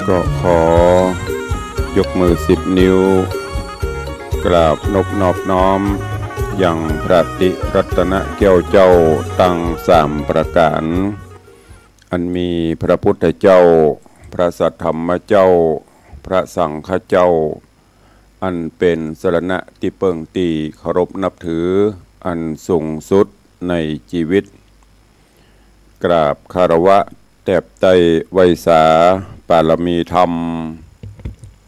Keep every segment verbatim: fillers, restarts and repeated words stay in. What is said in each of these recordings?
ก็ขอยกมือสิบนิ้ว กราบนบนอบน้อม ยังพระติรัตนแก้วเจ้าตังสามประก๋าน อันมีพระพุทธเจ้า พระสัทธรรมเจ้า พระสังฆเจ้า อันเป๋นสรณะตี้เปิ้งตี้เคารพนับถืออันสูงสุดในจีวิต กราบคารวะแตบไต้ไหว้สาปารมีธรรม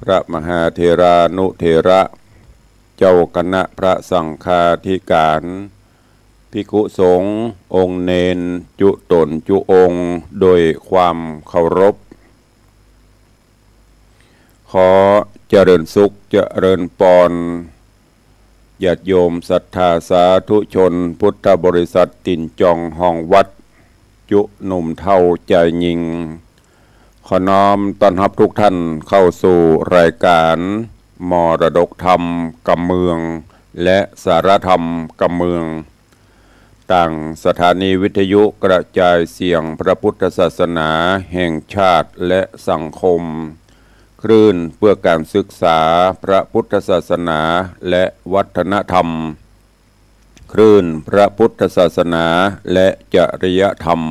พระมหาเถรานุเถระ เจ้าคณะพระสังฆาธิก๋าน ภิกขุสงฆ์องค์เณรจุ๊ต๋นจุ๊องค์ โดยความเคารพ ขอเจริญสุขเจริญปอน ญาติโยมศรัทธาสาธุชนพุทธบริษัทตี๋นจองห้องวัด จุ๊หนุ่มเฒ่าจายญิง ขอน้อมต้อนฮับทุกท่านเข้าสู่รายก๋านมรดกธรรมกำเมือง และสาระธรรมกำเมือง ตางสถานีวิทยุกระจายเสียงพระพุทธศาสนาแห่งชาติและสังคม คลื่นเพื่อการศึกษาพระพุทธศาสนาและวัฒนธรรม คลื่นพระพุทธศาสนาและจริยธรรม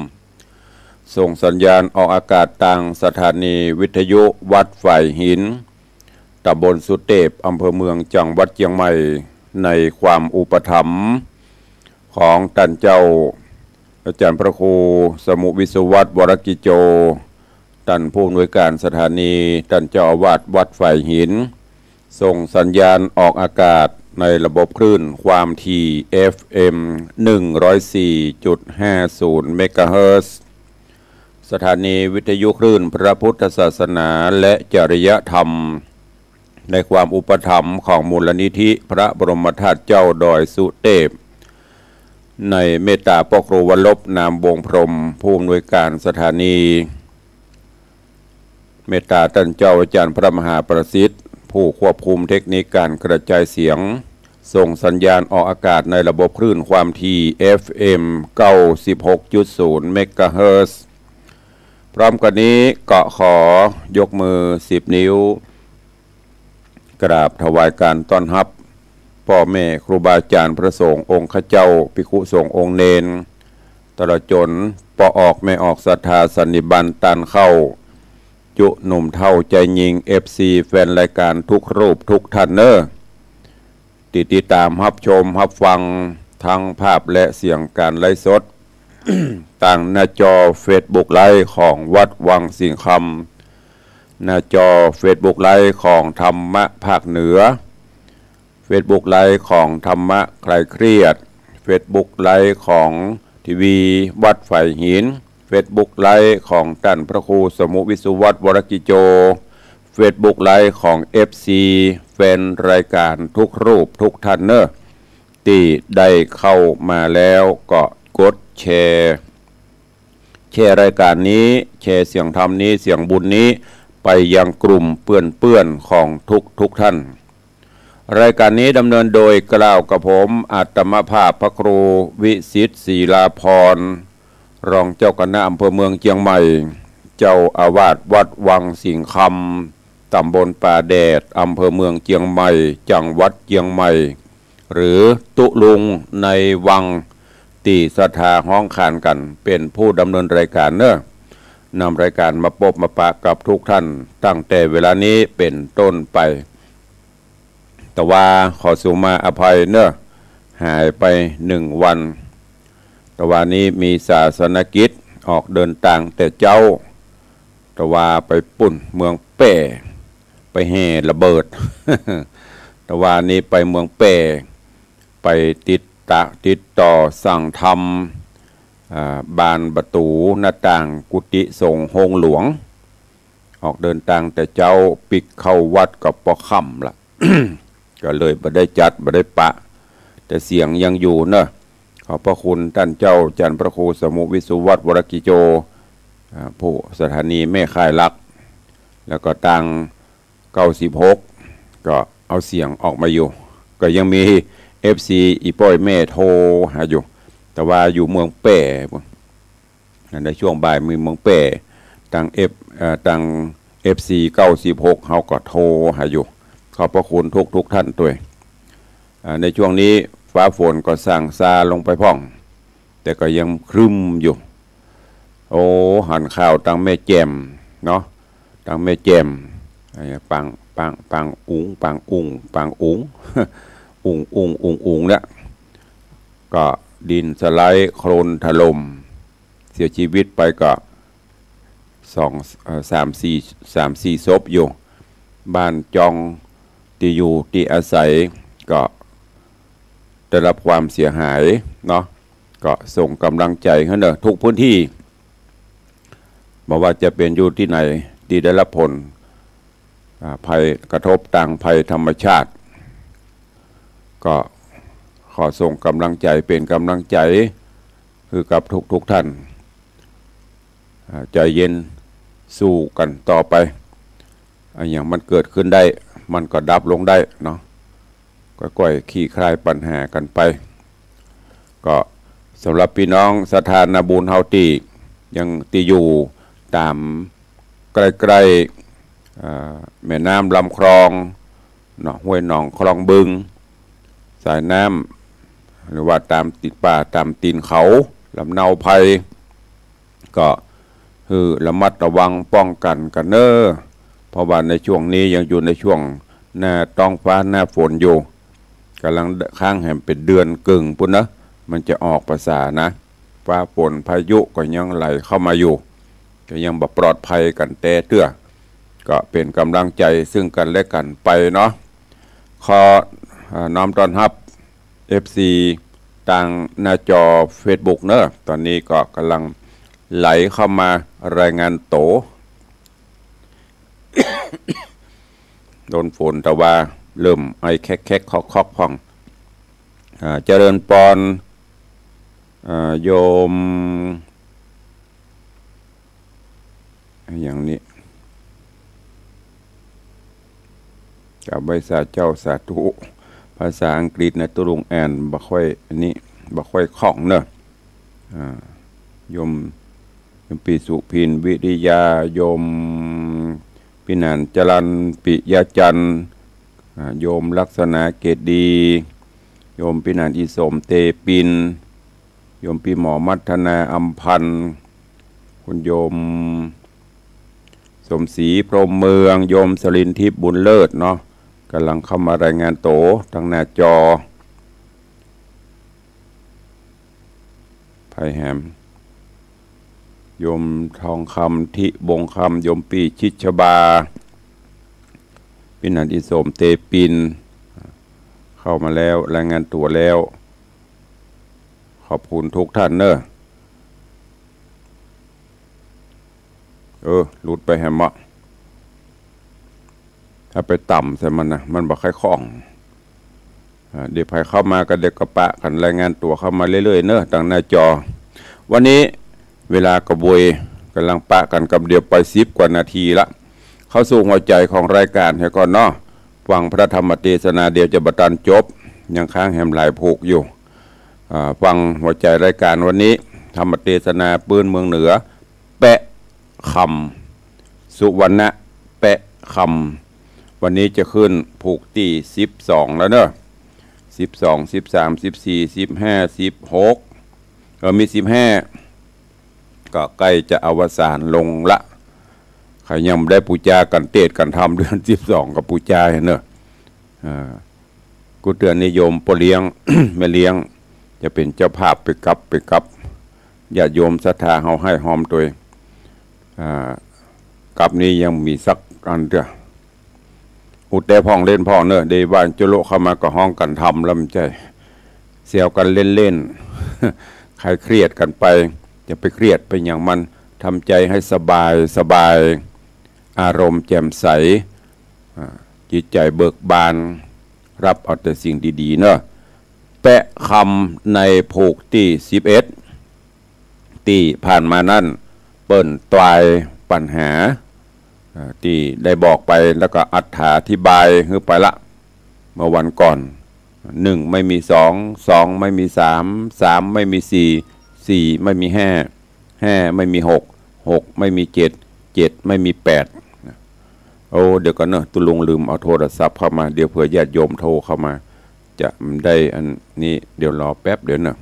ส่งสัญญาณออกอากาศตางสถานีวิทยุวัดฝายหิน ตำบลสุเตพ อำเภอเมือง จังหวัดเจียงใหม่ ในความอุปถัมภ์ของต้านเจ้า อาจ๋ารย์พระครูสมุห์ วิศวัฒน์ วรกิจโจ ต้านผู้อำนวยก๋านสถานี ต้านเจ้าอาวาสวัดฝายหิน ส่งสัญญาณออกอากาศในระบบคลื่นความถี่ เอฟเอ็ม หนึ่งร้อยสี่จุดห้าศูนย์ เมกะเฮิรตซ์ สถานีวิทยุคลื่นพระพุทธศาสนาและจริยธรรม ในความอุปถัมภ์ของมูลนิธิพระบรมธาตุเจ้าดอยสุเตพ ในเมตตาป้อครูวรรภ นามวงศ์พรหม ผู้อำนวยก๋านสถานี เมตตาต้านเจ้าอาจ๋ารย์พระมหาประสิทธิ์ ผู้ควบคุมเทคนิคก๋านกระจายเสียง ส่งสัญญาณออกอากาศในระบบคลื่นความถี่ เอฟเอ็ม เก้าสิบหกจุดศูนย์ เมกะเฮิรตซ์ พร้อมกั๋นนี้ก็ขอยกมือสิบนิ้ว กราบถวายก๋านต้อนฮับ ป้อแม่ครูบาอาจ๋ารย์พระสงฆ์องค์ข้าเจ้า ภิกขุสงฆ์องค์เณร ตลอดจ๋นป้อออกแม่ออกศรัทธาสันนิบาตต้านเข้า จุ๊หนุ่มเฒ่าจายญิง เอฟซี แฟนรายก๋านทุกรูปทุกท่านเน่อ ตี้ติดต๋ามฮับชมฮับฟังตังภาพและเสียงก๋านไลฟ์สด ตางหน้าจอเฟซบุ๊กไลฟ์ของวัดวังสิงห์คำ หน้าจอเฟซบุ๊กไลฟ์ของธรรมะภาคเหนือ เฟซบุ๊กไลฟ์ของธรรมะคลายเครียด เฟซบุ๊กไลฟ์ของทีวีวัดฝายหิน เฟซบุ๊กไลฟ์ของต้านพระครูสมุห์ วิศวัฒน์ วรกิจโจ เฟซบุ๊กไลฟ์ของ เอฟซี แฟนรายก๋านทุกรูปทุกท่านเน่อ ตี้ได้เข้ามาแล้วก็กดแชร์ แชร์รายก๋านนี้ แชร์เสียงธรรมนี้ เสียงบุญนี้ ไปยังกลุ่มเปื้อนๆ ของทุกๆ ท่าน รายก๋านนี้ดำเนินโดยเกล้ากระผม อาตมาภาพพระครูวิสิทธิ์ ศิลาภรณ์ รองเจ้าคณะอำเภอเมืองเจียงใหม่ เจ้าอาวาสวัดวังสิงห์คำ ตำบลป่าแดด อำเภอเมืองเจียงใหม่ จังหวัดเจียงใหม่ หรือตุ๊ลุงในวัง ตี้ศรัทธาฮ้องขานกั๋น เป๋นผู้ดำเนินรายก๋านเน่อ นำรายก๋านมาปบมาปะกับทุกท่าน ตั้งแต่เวลานี้เป๋นต้นไป ตะวาขอสุมาอภัยเน่อ หายไปหนึ่งวัน ตะวานี้มีศาสนกิจ ออกเดินตางแต่เจ๊า ตะวาไปปู๊นเมืองแป้ ไปแห่ระเบิด ตะวานี้ไปเมืองแป้ ไปติดตะ ติดต่อสั่งทำ อ่า บานประตู๋หน้าต่างกุฏิสงฆ์โฮงหลวง ออกเดินตางแต่เจ๊า ปิ๊กเข้าวัดก็ปอค่ำละ ก็เลยบ่ได้จัด บ่ได้ปะ แต่เสียงยังอยู่เน่อ ขอบพระคุณต้านเจ้าอาจ๋ารย์พระครูสมุห์ วิศวัฒน์ วรกิจโจ อ่า ผู้สถานีแม่ข่ายหลัก แล้วก็ตาง เก้าสิบหก ก็เอาเสียงออกมาอยู่ ก็ยังมี เอฟซี อี่ป้ออี่แม่โทรหาอยู่ ตะวาอยู่เมืองแป้ ในช่วงบ่ายมีเมืองแป้ ตาง เอฟ เอ่อ ตาง เอฟซี เก้าสิบหก เฮาก็โทรหาอยู่ ขอบพระคุณทุกๆ ท่านตวย อ่า ในช่วงนี้ฟ้าฝนก็ส่างซาลงไปพ่อง แต่ก็ยังครึ้มอยู่ โอ้ หันข่าวตังแม่แจ่มเนาะ ตังแม่แจ่ม ไอ้ ปาง ปาง ปางอุ๋ง ปางอุ๋ง ปางอุ๋ง อุ๋ง อุ๋ง อุ๋ง อุ๋งเนี่ย ก็ดินสไลด์ โคลนถล่ม เสียชีวิตไปก็สอง เอ่อ สาม สี่ สาม สี่ ศพอยู่ บ้านจอง ตี้อยู่ตี้อาศัย ก็ได้รับความเสียหายเนาะ ก็ส่งกำลังใจ๋หื้อเน่อ ทุกพื้นที่ บ่ว่าจะเป๋นอยู่ตี้ไหน ตี้ได้รับผล อ่า ภัยกระทบตางภัยธรรมชาติ ก็ขอส่งกำลังใจ๋ เป๋นกำลังใจ๋หื้อกับทุกๆ ท่าน อ่า ใจ๋เย็น สู้กั๋นต่อไป อะหยังมันเกิดขึ้นได้ มันก็ดับลงได้เนาะ ก้อยๆ คลี่คลายปัญหากั๋นไป ก็สำหรับปี้น้องศรัทธานาบุญเฮาตี้ยังตี้อยู่ต๋ามใก้ๆ อ่า แม่น้ำลำคลองเนาะ ห้วยหนองคลองบึง สายน้ำ หรือว่าต๋ามติดป่าต๋ามตี๋นเขา ลำเนาไพร ก็หื้อระมัดระวังป้องกั๋นกั๋นเน่อ เพราะว่าในช่วงนี้ยังอยู่ในช่วงหน้าต๊องฟ้าหน้าฝนอยู่ ก่ำลังค้างแหมเป๋นเดือนเกิ่งปู๊นเนาะ มันจะออกพรรษานะ ฟ้าฝนพายุก็ยังไหลเข้ามาอยู่ ก็ยังบ่ปลอดภัยกั๋นแต๊เตื้อ ก็เป๋นกำลังใจ๋ซึ่งกั๋นและกั๋นไปเนาะ ขอ อ่า น้อมต้อนฮับ เอฟซี ตางหน้าจอเฟซบุ๊กเนาะ ต๋อนนี้ก็ก่ำลังไหลเข้ามารายงานตั๋ว โดนฝนแต่ว่าเริ่มไอแคกๆ คอกๆ พ่อง อ่า เจริญปอน อ่า โยม อะหยังนี่ กราบไหว้สาเจ้าสาธุ ภาษาอังกฤษนะ ตุ๊ลุงอ่านบ่ค่อยอันนี้ บ่ค่อยคล่องเนาะ อ่า โยม โยมปี้สุพิน วิริยา โยมปี้หนานจรัญ ปิยะจันทร์ อ่า โยมลักษณะเกตดี โยมปี้หนานอีสม เตปิน โยมปี้หมอมัทนา อำพันธ์ คุณโยมสมศรี พรหมเมือง โยมสรินทิพย์ บุญเลิศเนาะ ก่ำลังเข้ามารายงานตั๋วตางหน้าจอ ไผแหม โยมทองคำ ทิบงคำ โยมปี้ชิชบา ปี้หนานอีสม เตปิน เข้ามาแล้ว รายงานตั๋วแล้ว ขอบคุณทุกท่านเนาะ เออ หลุดไปแหมเนาะ ถ้าไปต่ำใส่มันนะ มันบ่ค่อยคล่อง อ่า เดี๋ยวใผเข้ามาก็เดี๋ยวก็ปะกั๋นรายงานตั๋วเข้ามาเรื่อยๆ เนาะ ตางหน้าจอ วันนี้เวลาก็บวย ก่ำลังปะกั๋นกับเดี๋ยวไปสิบกว่านาทีละ เข้าสู่หัวใจ๋ของรายก๋านเหียก่อนเนาะ ฟังพระธรรมเตสนาเดี๋ยวจะบ่ตันจบ ยังค้างแหมหลายผูกอยู่ อ่า ฟังหัวใจ๋รายก๋านวันนี้ ธรรมเตสนาปื๊นเมืองเหนือ แปะคำ สุวรรณะ แปะคำ วันนี้จะขึ้นผูกตี้สิบสองแล้วเนาะ สิบสอง สิบสาม สิบสี่ สิบห้า สิบหก เออ มีสิบห้า ก็ใก้จะอวสานลงละ ใผยังบ่ได้ปู๋จากั๋นเตสน์กั๋นธรรมเดือนสิบสองก็ปู๋จาเนาะ อ่า กู้เตื้อนี้โยมป้อเลี้ยง แม่เลี้ยง จะเป๋นเจ้าภาพไปกับ ไปกับ ญาติโยมศรัทธาเฮาไห้ฮอมตวย อ่า กับนี้ยังมีสักอันเตื้อ อู้แต๊พ่องเล่นพ่องเนาะ ได้ว่าจุโละเข้ามาก็ฮ้องกั๋นธรรมแล้วมันใจ้ แซวกั๋นเล่นๆ คลายเครียดกั๋นไป อย่าไปเครียดไปหยังมัน ทำใจให้สบายสบาย อารมณ์แจ่มใส อ่า จิตใจ๋เบิกบาน ฮับเอาแต่สิ่งดีๆ เนาะ แปะคำในผูกตี้สิบเอ็ด ตี้ผ่านมานั้น เปิ้นตวายปัญหา อ่า ตี้ได้บอกไป แล้วก็อรรถาธิบายหื้อไปละ เมื่อวันก่อน หนึ่งไม่มีสอง สองไม่มีสาม สามไม่มีสี่ สี่ไม่มีห้า ห้าไม่มีหก หกไม่มีเจ็ด เจ็ดไม่มีแปด นะ โอ้ เดี๋ยวก่อนเนอะ ตุ๊ลุงลืมเอาโทรศัพท์เข้ามา เดี๋ยวเผื่อญาติโยมโทรเข้ามา จะได้อันนี้ เดี๋ยวรอแป๊บเดียวเนอะ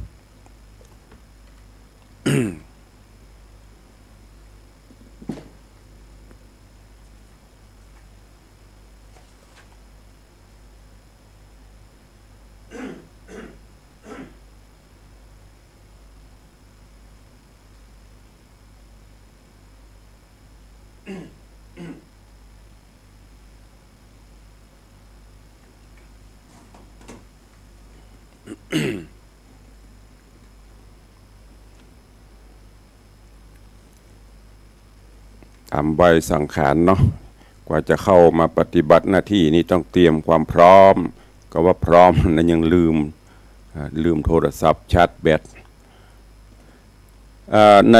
ต๋ามวัยสังขารเนาะ กว่าจะเข้ามาปฏิบัติหน้าตี้นี่ต้องเตรียมความพร้อม ก็ว่าพร้อมนะยังลืม อ่า ลืมโทรศัพท์ชาร์จแบต อ่า ใน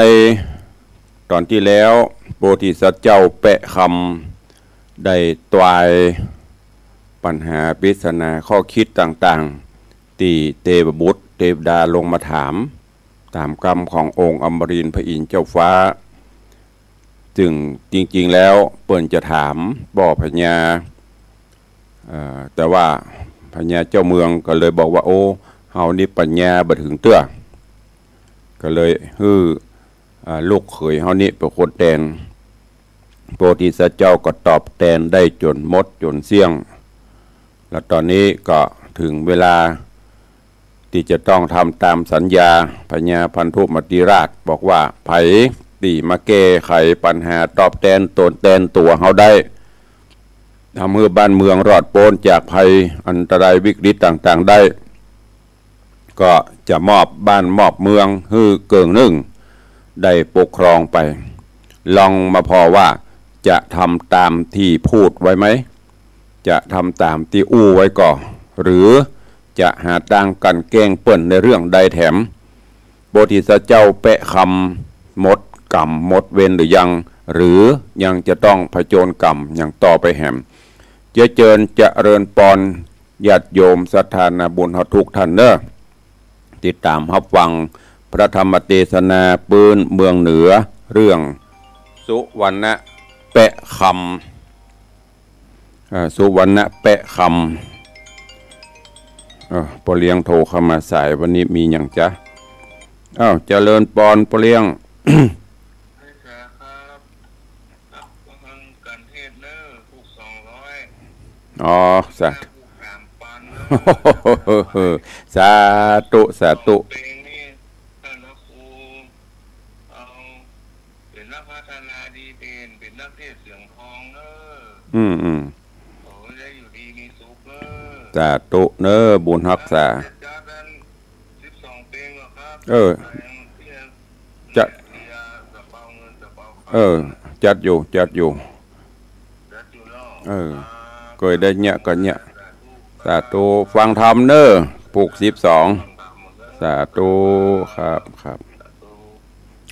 ต๋อนตี้แล้ว โพธิสัตว์เจ้าแปะคำได้ตวายปัญหาปริศนาข้อคิดต่างๆ ตี้เตวบุตรเตวดาลงมาถาม ต๋ามกำขององค์อมรินทร์พระอินทร์เจ้าฟ้า ซึ่งจริงๆ แล้วเปิ้นจะถามป้อพญา เอ่อ แต่ว่าพญาเจ้าเมืองก็เลยบอกว่า โอ้ เฮานี่ปัญญาบ่เถิงเตื้อ ก็เลยหื้อ อ่า ลูกเขยเฮานี่เป๋นคนแตน โพธิสัตว์เจ้าก็ตอบแตนได้จ๋นหมดจ๋นเสี้ยง แล้วต๋อนนี้ก็เถิงเวลา ตี้จะต้องทำต๋ามสัญญา พญาพันธุมติราชบอกว่า ใผตี้มาแก้ไขปัญหาตอบแตนต๋นแตนตั๋วเฮาได้ ทำหื้อบ้านเมืองรอดป๊นจากภัยอันตรายวิกฤตต่างๆ ได้ ก็จะมอบบ้านมอบเมืองหื้อเกิ่งนึ่ง ได้ปกครองไป ลองมาผ่อว่าจะทำต๋ามตี้พูดไว้ไหม จะทำต๋ามตี้อู้ไว้ก่อ หรือจะหาตางกลั่นแกล้งเปิ้นในเรื่องใดแถม โพธิสัตว์เจ้าแปะคำหมดกรรมหมดเวรหรือยัง หรือยังจะต้องผจญกรรมอย่างต่อไปแหม เจียเจิญเจริญปอน ญาติโยมศรัทธานาบุญเฮาทุกท่านเน่อ ติดต๋ามฮับฟังพระธรรมเตสนาปื๊นเมืองเหนือ เรื่องสุวรรณะแปะคำ อ่า สุวรรณะแปะคำ เอ้อ ป้อเลี้ยงโทรเข้ามาสาย วันนี้มีหยังจ๊ะ อ้าว เจริญปอนป้อเลี้ยง ครับ ครับ ฟังกันเทศน์เน่อ ผูกสองร้อย อ๋อ สาธุ สามปันเน่อ สาธุ สาธุ เพลงนี้ ท่านพระครู เอา เป๋นนักพัฒนาดีเด่น เป๋นนักเทศน์เสียงทองเน่อ อืม อืม ขอได้อยู่ดีมีสุขเน่อ สาธุเน่อ บุญฮักษา จะจัดอันสิบสองเพลงเหรอครับ เออ จะ เออ จัดอยู่ จัดอยู่ เออ เกยได้เยียะก็เยียะ สาธุ ฟังธรรมเน่อ ผูกสิบสอง สาธุ ครับ ครับ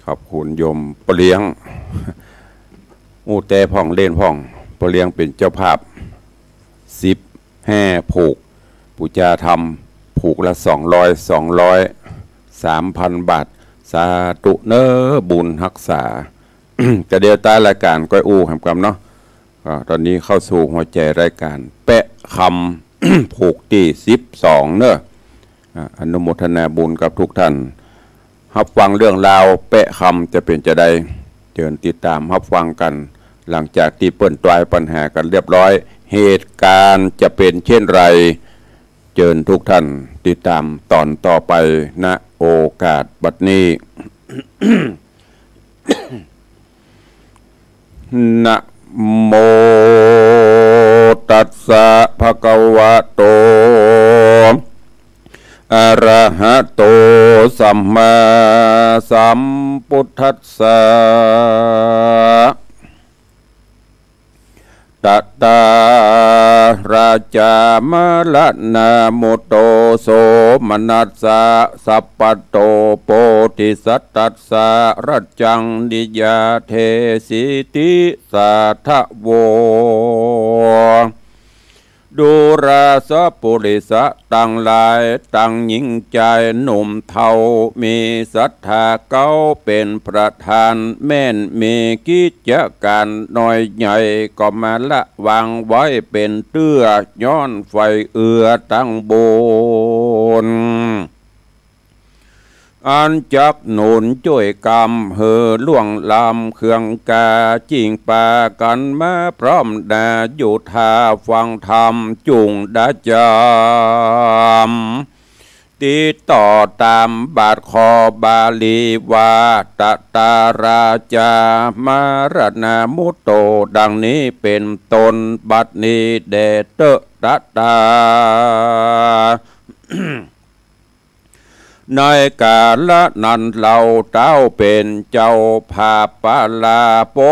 ขอบคุณโยมป้อเลี้ยง อู้แต๊พ่องเล่นพ่อง ป้อเลี้ยงเป๋นเจ้าภาพ สิบห้าผูก ปู๋จาธรรม ผูกละสองร้อย สองร้อย สามพันบาท สาธุเน่อ บุญฮักษา ก็เดี๋ยวต้านรายก๋านก้อยอู้แหมกำเนาะ ก็ต๋อนนี้เข้าสู่หัวใจ๋รายก๋าน แปะคำ ผูกตี้สิบสองเน่อ อ่า อนุโมทนาบุญกับทุกท่าน ฮับฟังเรื่องราวแปะคำจะเป๋นจาใด เจิญติดต๋ามฮับฟังกั๋น หลังจากตี้เปิ้นตวายปัญหากั๋นเรียบร้อย เหตุก๋ารณ์จะเป๋นเจ้นไร เจิญทุกท่านติดต๋ามต๋อนต่อไป ณ โอกาสบัดนี้ นะโมตัสสะ ภะคะวะโต อะระหะโต สัมมาสัมพุทธัสสะ ตะถา ราชา มะระนามุตโต โสมนัสสะ สัพพัตโต โพธิสัตตัสสะ รัจจัง นิยาเทสิติสาทะโว ดูราสะปุริสะตังหลาย ตังญิงจายหนุ่มเฒ่า มีศรัทธาเก๊าเป๋นประธาน แม่นมีกิจก๋านน้อยใหญ่ ก็มาละวางไว้เป๋นเตื้อ ย้อนใฝ่เอื้อตังบุญ อันจักหนุนจ้วยกำหื้อล่วงล้ำเคืองกา จึ่งปากั๋นมาพร้อมหน้าอยู่ท่าฟังธรรม จุ่งได้จ๋ำ ติดต่อต๋ามบาทข้อบาลีว่า ตะตาราจา มรณามุตโต ดังนี้เป๋นต้น บัดนี้แด่เต๊อะ ตะตา ในกาละนั้นเฮาเต้าเป๋นเจ้าผาบปาลา ป๊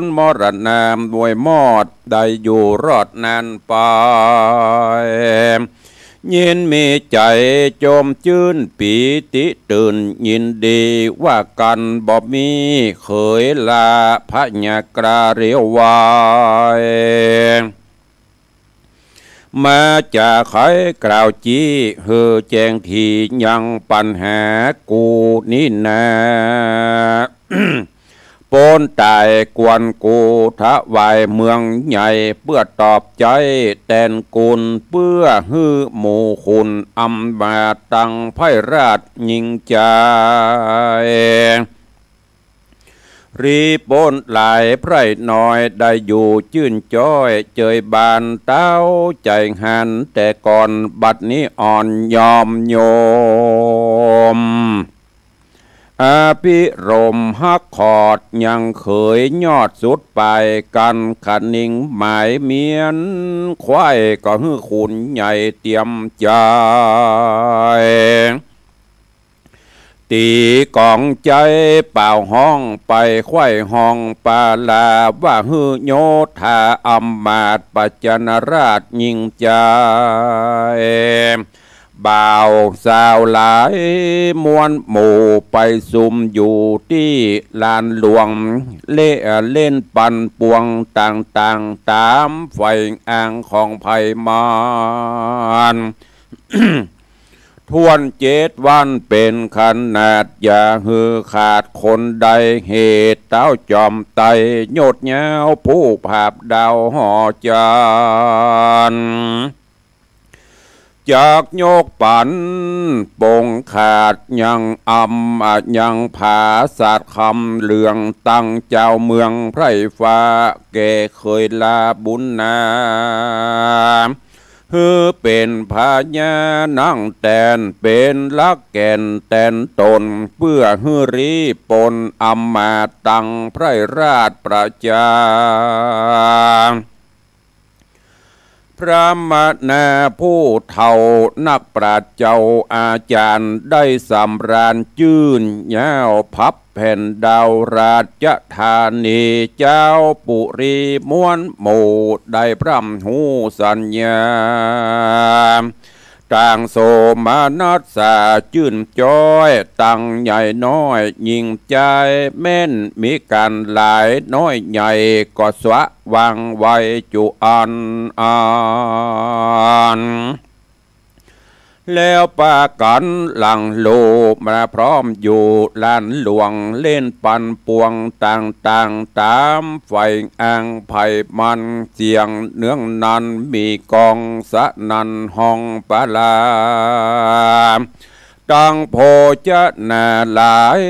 นมรณะมวยมอด ได้อยู่รอดนั้นไป ยินมีใจ๋จมจื้นปีติตื่นยินดี ว่ากั๋นบ่มีเขยลา พญากราเรียวไว้ มาจ๋าไขกล่าวจี้ หื้อแจ้งถี่ยังปัญหากูนี้นา ป๊นต๋ายกวนกูถวายเมืองใหญ่ เปื้อตอบใจ๊แตนกุณ เปื้อหื้อหมู่ขุนอำมาตย์ตังไพร่ราชยิ่งใจ๋ รีป๊นหลายไพร่น้อย ได้อยู่จื้นจ้อยเจยบาน เต้าใจ๋หันแต่ก่อน บัดนี้อ่อนยอมโยม อภิรมย์ฮักขอดยังเขยยอดสุดปาย กั๋นคะนิงหมายเมียน ใคว่ก็หื้อขุนใหญ่เตียมใจ๋ ตี๋ก๋องใจ๊เป่าฮ้องไป ใคว่ฮ้องปาลา ว่าหื้อโยธาอำมาตย์ประจันราชยิ่งใจ๋ บ่าวสาวหลายมวลหมู่ ไปสุมอยู่ตี้ลานหลวง เล่น เล่นปั่นป่วงต่างๆ ต๋ามแขวงอ่างของไพร่มาน ถ้วนเจ็ดวันเป๋นขนาด อย่าหื้อขาดคนใด เหตุเต้าจอมไตร ยศยาวผู้ผาบดาวหอจันทร์ จักยกปั๋นปงขาดยังอำ ยังผาสัตย์คำเหลือง ตังเจ้าเมืองไพร่ฟ้า แก่เขยลาบุญนา หื้อเป๋นพญานั่งแตน เป๋นหลักแก่นแตนต๋น เปื้อหื้อรีป๊นอำมาตย์ตังไพร่ราชประจา พระมณาผู้เฒ่านักปราชญ์เจ้าอาจารย์ ได้สำราญจื้นยาวพับแผ่นดาวราชธานี เจ้าปุรีมวลหมู่ ได้พร่ำฮู้สัญญา ต่างโสมนัสสาจื้นจ้อย ตังใหญ่น้อยยิ่งใจ๋ แม่นมีกั๋นหลายน้อยใหญ่ ก็สวะวางไว้จุอันอัน แล้วปากั๋นหลั่งโลมาพร้อมอยู่ลานหลวง เล่นปั่นป่วงต่างๆ ต๋ามแขวงอ่างไพร่มัน เสียงเนืองนั้นมีก้องสนั่นฮ้องปาลา ตังโภจนาหลาย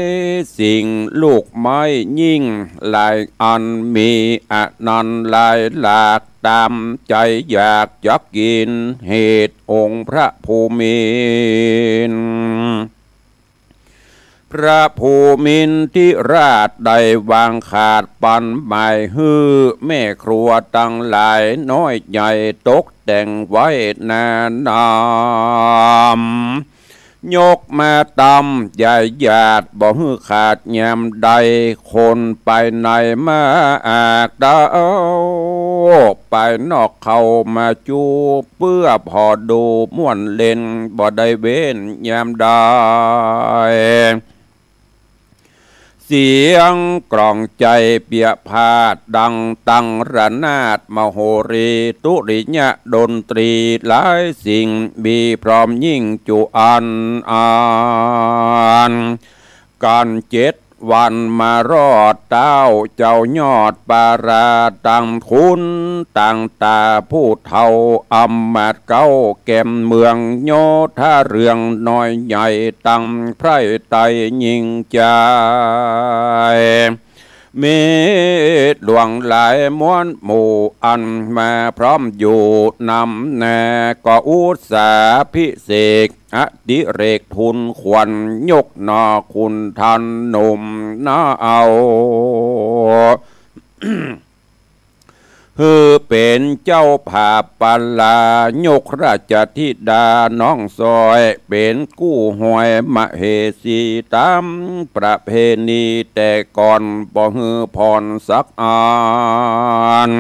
สิ่ง ลูกไม้ยิ่งหลายอัน มีอนันต์หลายหลาก ต๋ามใจ๋อยากจะกิ๋น เหตุองค์พระภูมินทร์ พระภูมินทิราชได้วางขาดปั๋นหมายหื้อ แม่ครัวตังหลายน้อยใหญ่ ตกแต่งไว้หนานำ ยกมาตำใหญ่หยาด บ่หื้อขาดยามใด คนภายในมาอากเต้า ภายนอกเข้ามาจู เปื้อผ่อดูม่วนเล่น บ่ได้เว้นยามใด เสียงกลองใจ๋เปียพาดดังตังระนาดมโหรี ตุริยะดนตรีหลายสิ่ง มีพร้อมยิ่งจุอันอัน กั๋นเจ็ดวันมารอดเต้าเจ้ายอดปาราตังคุณตังต๋าผู้เฒ่าอำมาตย์เก๊าแก่นเมืองโยธาเรืองน้อยใหญ่ตังไพร่ไตยิ่งใจ๋ มีหลวงหลายมวลหมู่อันมาพร้อมอยู่นำหน้า ก็อุสสาพิเศษกอดิเรกทูลขวัญยกหน่อขุนทันหนุ่มนาเอา หื้อเป๋นเจ้าผาบปลายกราชธิดาน้องสร้อย เป๋นกู้ห้อยมเหสีต๋ามประเพณีแต่ก่อน บ่หื้อผ่อนสักอัน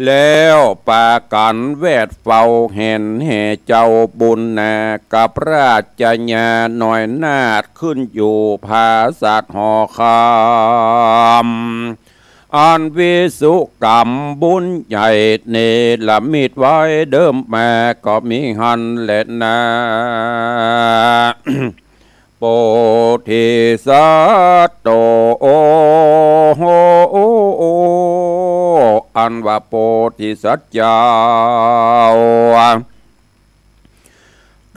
แล้วปากั๋นแวดเฝ้าแหนแห่เจ้าบุญนา กับราชญาน้อยนาถขึ้นอยู่ผาสัตว์หอคำ อันวิสุกรรมบุญใหญ่เนรมิตไว้เดิมมาก็มีหั้นแลนา โพธิสัตว์โต อันว่าโพธิสัตว์เจ้า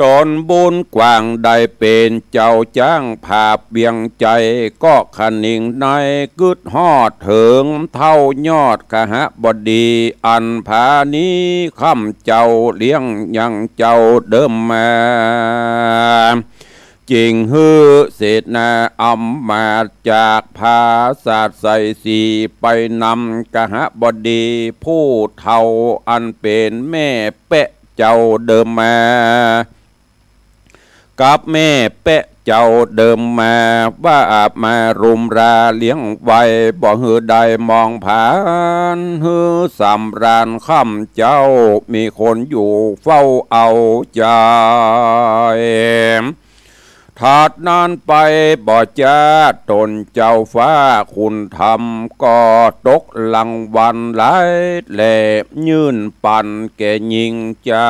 ต๋นบุญกว้างได้เป๋นเจ้าจ๊างผาบเวียงใจ๋ ก็คะนิงในกึ๊ดฮอดเถิงเต้ายอดคหบดี อันผานี้ค่ำเจ้าเลี้ยงยังเจ้าเดิมมา จึงหื้อเสนาอำมาตย์จากผาสัตว์ไสยศรีไปนำคหบดีผู้เฒ่าอันเป๋นแม่แป๊ะ เจ้าเดิมมา กับแม่แป๊ะเจ้าเดิมมา ว่ามารุมราเลี้ยงไว้ บ่หื้อได้มองผ่าน หื้อสำราญค่ำเจ้า มีคนอยู่เฝ้าเอาใจ๋ ถัดนั้นไปบ่จ๊า ต๋นเจ้าฟ้าขุนธรรม ก็ตกรางวัลหลายแหล่ ยื่นปั๋นแก่ยิ่งใจ๋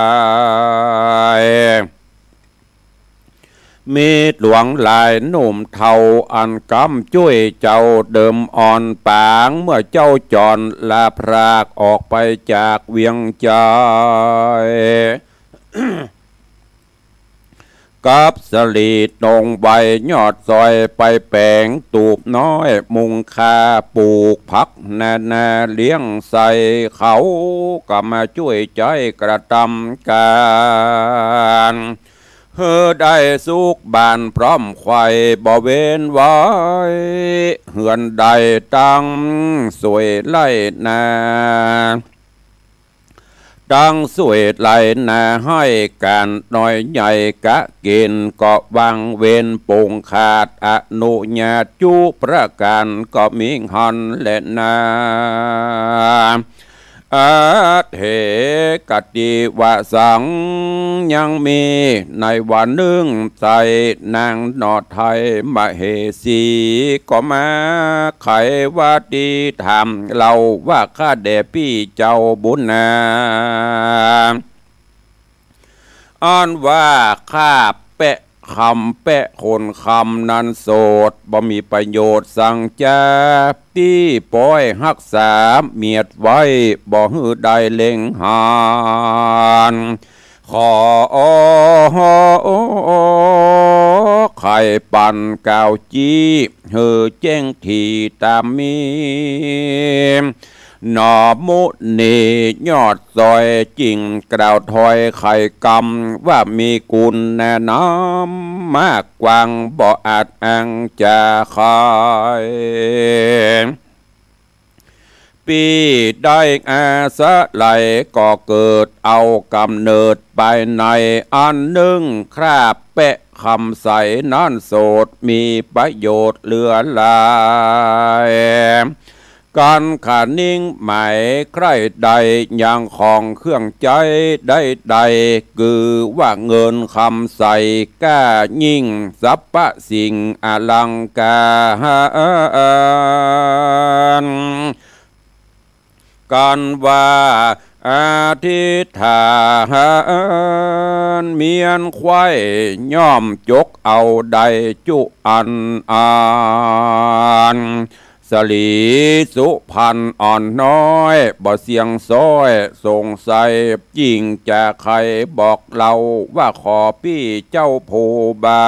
มีหลวงหลายหนุ่มเฒ่า อันกำจ้วยเจ้าเดิมอ่อนปาง เมื่อเจ้าจรลาพรากออกไปจากเวียงใจ๋ กับสลีตรงใบยอดซอยไปแป๋งตูบน้อยมุงคา ปลูกผักนานาเลี้ยงใส่ เขาก็มาจ้วยใจ๊กระตำก๋าน หื้อได้สุขบ้านพร้อมใคร่บ่เว้นไว้ เฮือนได้ตังสวยไร่นา ตังสวยไร่นา หื้อก๋านน้อยใหญ่กะเก๋ณฑ์ ก็วางเว้นปงขาด อนุญาตจุประก๋าน ก็มีหั้นแลนา อัตเถกะติวสัง ยังมีในวันนึ่งใส นางหนอไทยมเหสี ก็มาไขว่าตี้ถามเล่าว่า ข้าแด่ปี้เจ้าบุญนา อันว่าข้าแป๊ะคำแป๊ะคนคำนั้นโสด บ่มีประโยชน์สังจา ตี้ปอยฮักษาเมียดไว้ บ่หื้อได้เล็งหัน ขอไขปั๋นกล่าวจี้ หื้อแจ้งถี่ต๋ามมี หนอมุนียอดซอย จึงกล่าวถ้อยไขกำ ว่ามีกุณนามากกว้าง บ่อาจอ้างจาใคร่ ปี้ได้อาศัยก็เกิดเอาก๋ำเนิดไปใน อันนึ่งคราบแป๊ะคำใสนั้นโสด มีประโยชน์เหลือหลาย กั๋นขะนิ่งหมายใคร่ใด ยังของเครื่องใจ๊ใดๆ กือว่าเงินคำใส ก้ายิ่งสรรพสิ่งอลังก๋าร กั๋นว่าอธิษฐานเมียนไขว้ ย่อมจกเอาได้จุอันอัน สลีสุพรรณอ่อนน้อย บ่เสียงซ้อยสงสัย ยิ่งจะใค่บอกเล่า ว่าขอปี้เจ้าผู้บา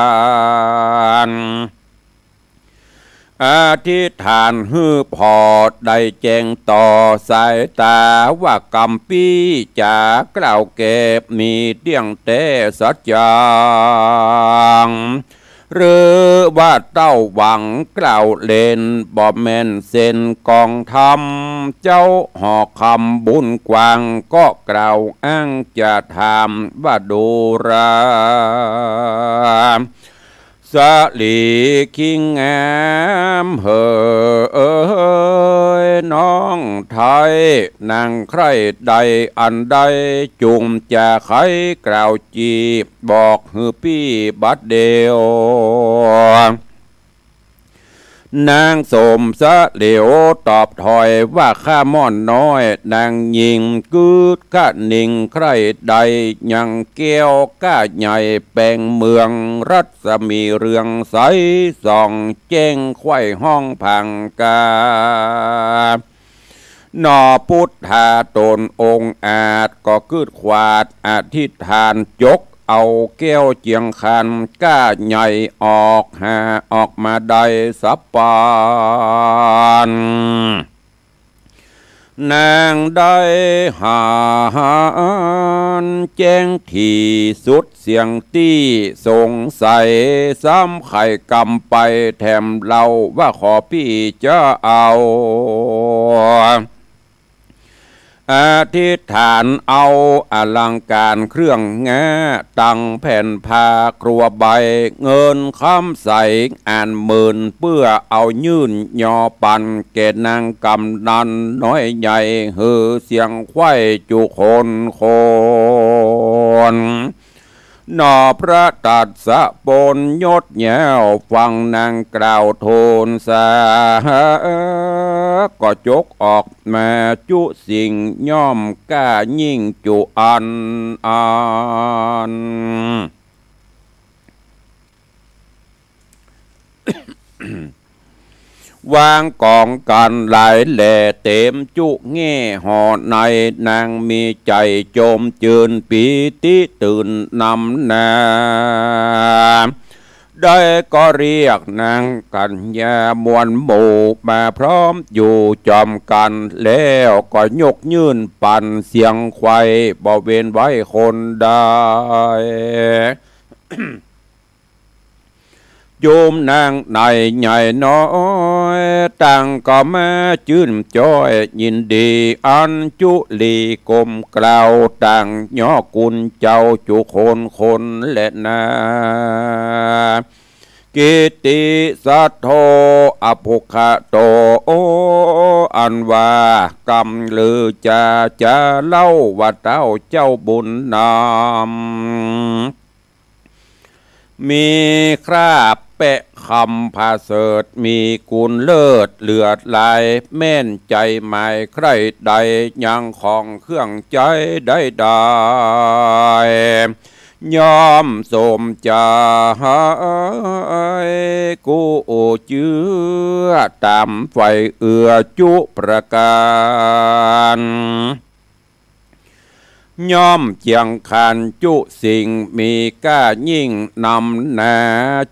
น อธิษฐานหื้อผ่อได้แจ้งต่อสายต๋า ว่ากำปี้จ๋ากล่าวแก่ มีเตี้ยงแต๊สัจจัง หรือว่าเต้าหวังกล่าวเล่น บ่แม่นเส้นกองธรรม เจ้าหอคำบุญกว้าง ก็กล่าวอ้างจะถามว่าดูรา สลีคิงงามเหย น้องไท้ นางใคร่ใดอันใด จุ่มจะไขกล่าวจีบ บอกหื้อปี้บัดเดี่ยว นางสมสะเหลียวตอบถอยว่า ข้าม่อนน้อย นางญิงกึ๊ดคะนิงใคร่ใด ยังแก้วก้าใหญ่แปงเมือง รัศมีเรืองใสส่องแจ้ง ไขว้ฮ้องผางกา หนอปุทธาต๋นองค์อาจ ก็กึ๊ดขวาดอธิษฐาน จกเอาแก้วเจียงคัน ก้าใหญ่ออกหาออกมาได้สับปัน นางได้หันแจ้งถี่สุดเสี้ยงตี้สงสัย ซ้ำไขกำไปแถมเล่า ว่าขอปี้จะเอา อธิษฐานเอาอลังก๋านเครื่องงา ตังแผ่นผ้าครัวใบ เงินคำใสอันหมื่น เปื้อเอายื่นยอปัน แก่นางกำนันน้อยใหญ่ หื้อเสียงไขว้จุคนคน หนอพระตัสสะปนยศแย้ว ฟังนางกล่าวทูลสา ก็จกออกมาจุสิ่ง ย่อมก้ายิ่งจุอันอัน วางก๋องกั๋นหลายแหล่ เต๋มจุแง่ห่อใน นางมีใจ๋จมจืน ปีติตื่นนำหน้า ได้ก็เรียกนางกัญญามวลหมู่ มาพร้อมอยู่จอมกั๋น แล้วก็ยกยื่นปัน เสียงไขว้บ่เว้นไว้คนใด จุมนางในใหญ่น้อย ต่างก็มาจื้นจ้อยยินดี อันจุลีกลมเกล้า ต่างยอคุณเจ้าจุคนคนแลนา กิตติสัตโธ อภุคโต อันว่ากำลือจา จะเล่าว่าเต้าเจ้าบุญนำ มีคราบแปะคำผาเสริฐ มีกุณเลิศเหลือหลาย แม่นใจ๋หมายใคร่ใด ยังของเครื่องใจ๊ใดๆ ย่อมสมใจ๋ กู้เจื้อต๋ามใฝ่เอื้อจุประก๋าน ย่อมเจียงคานจุสิ่ง มีก้ายิ่งนำหน้า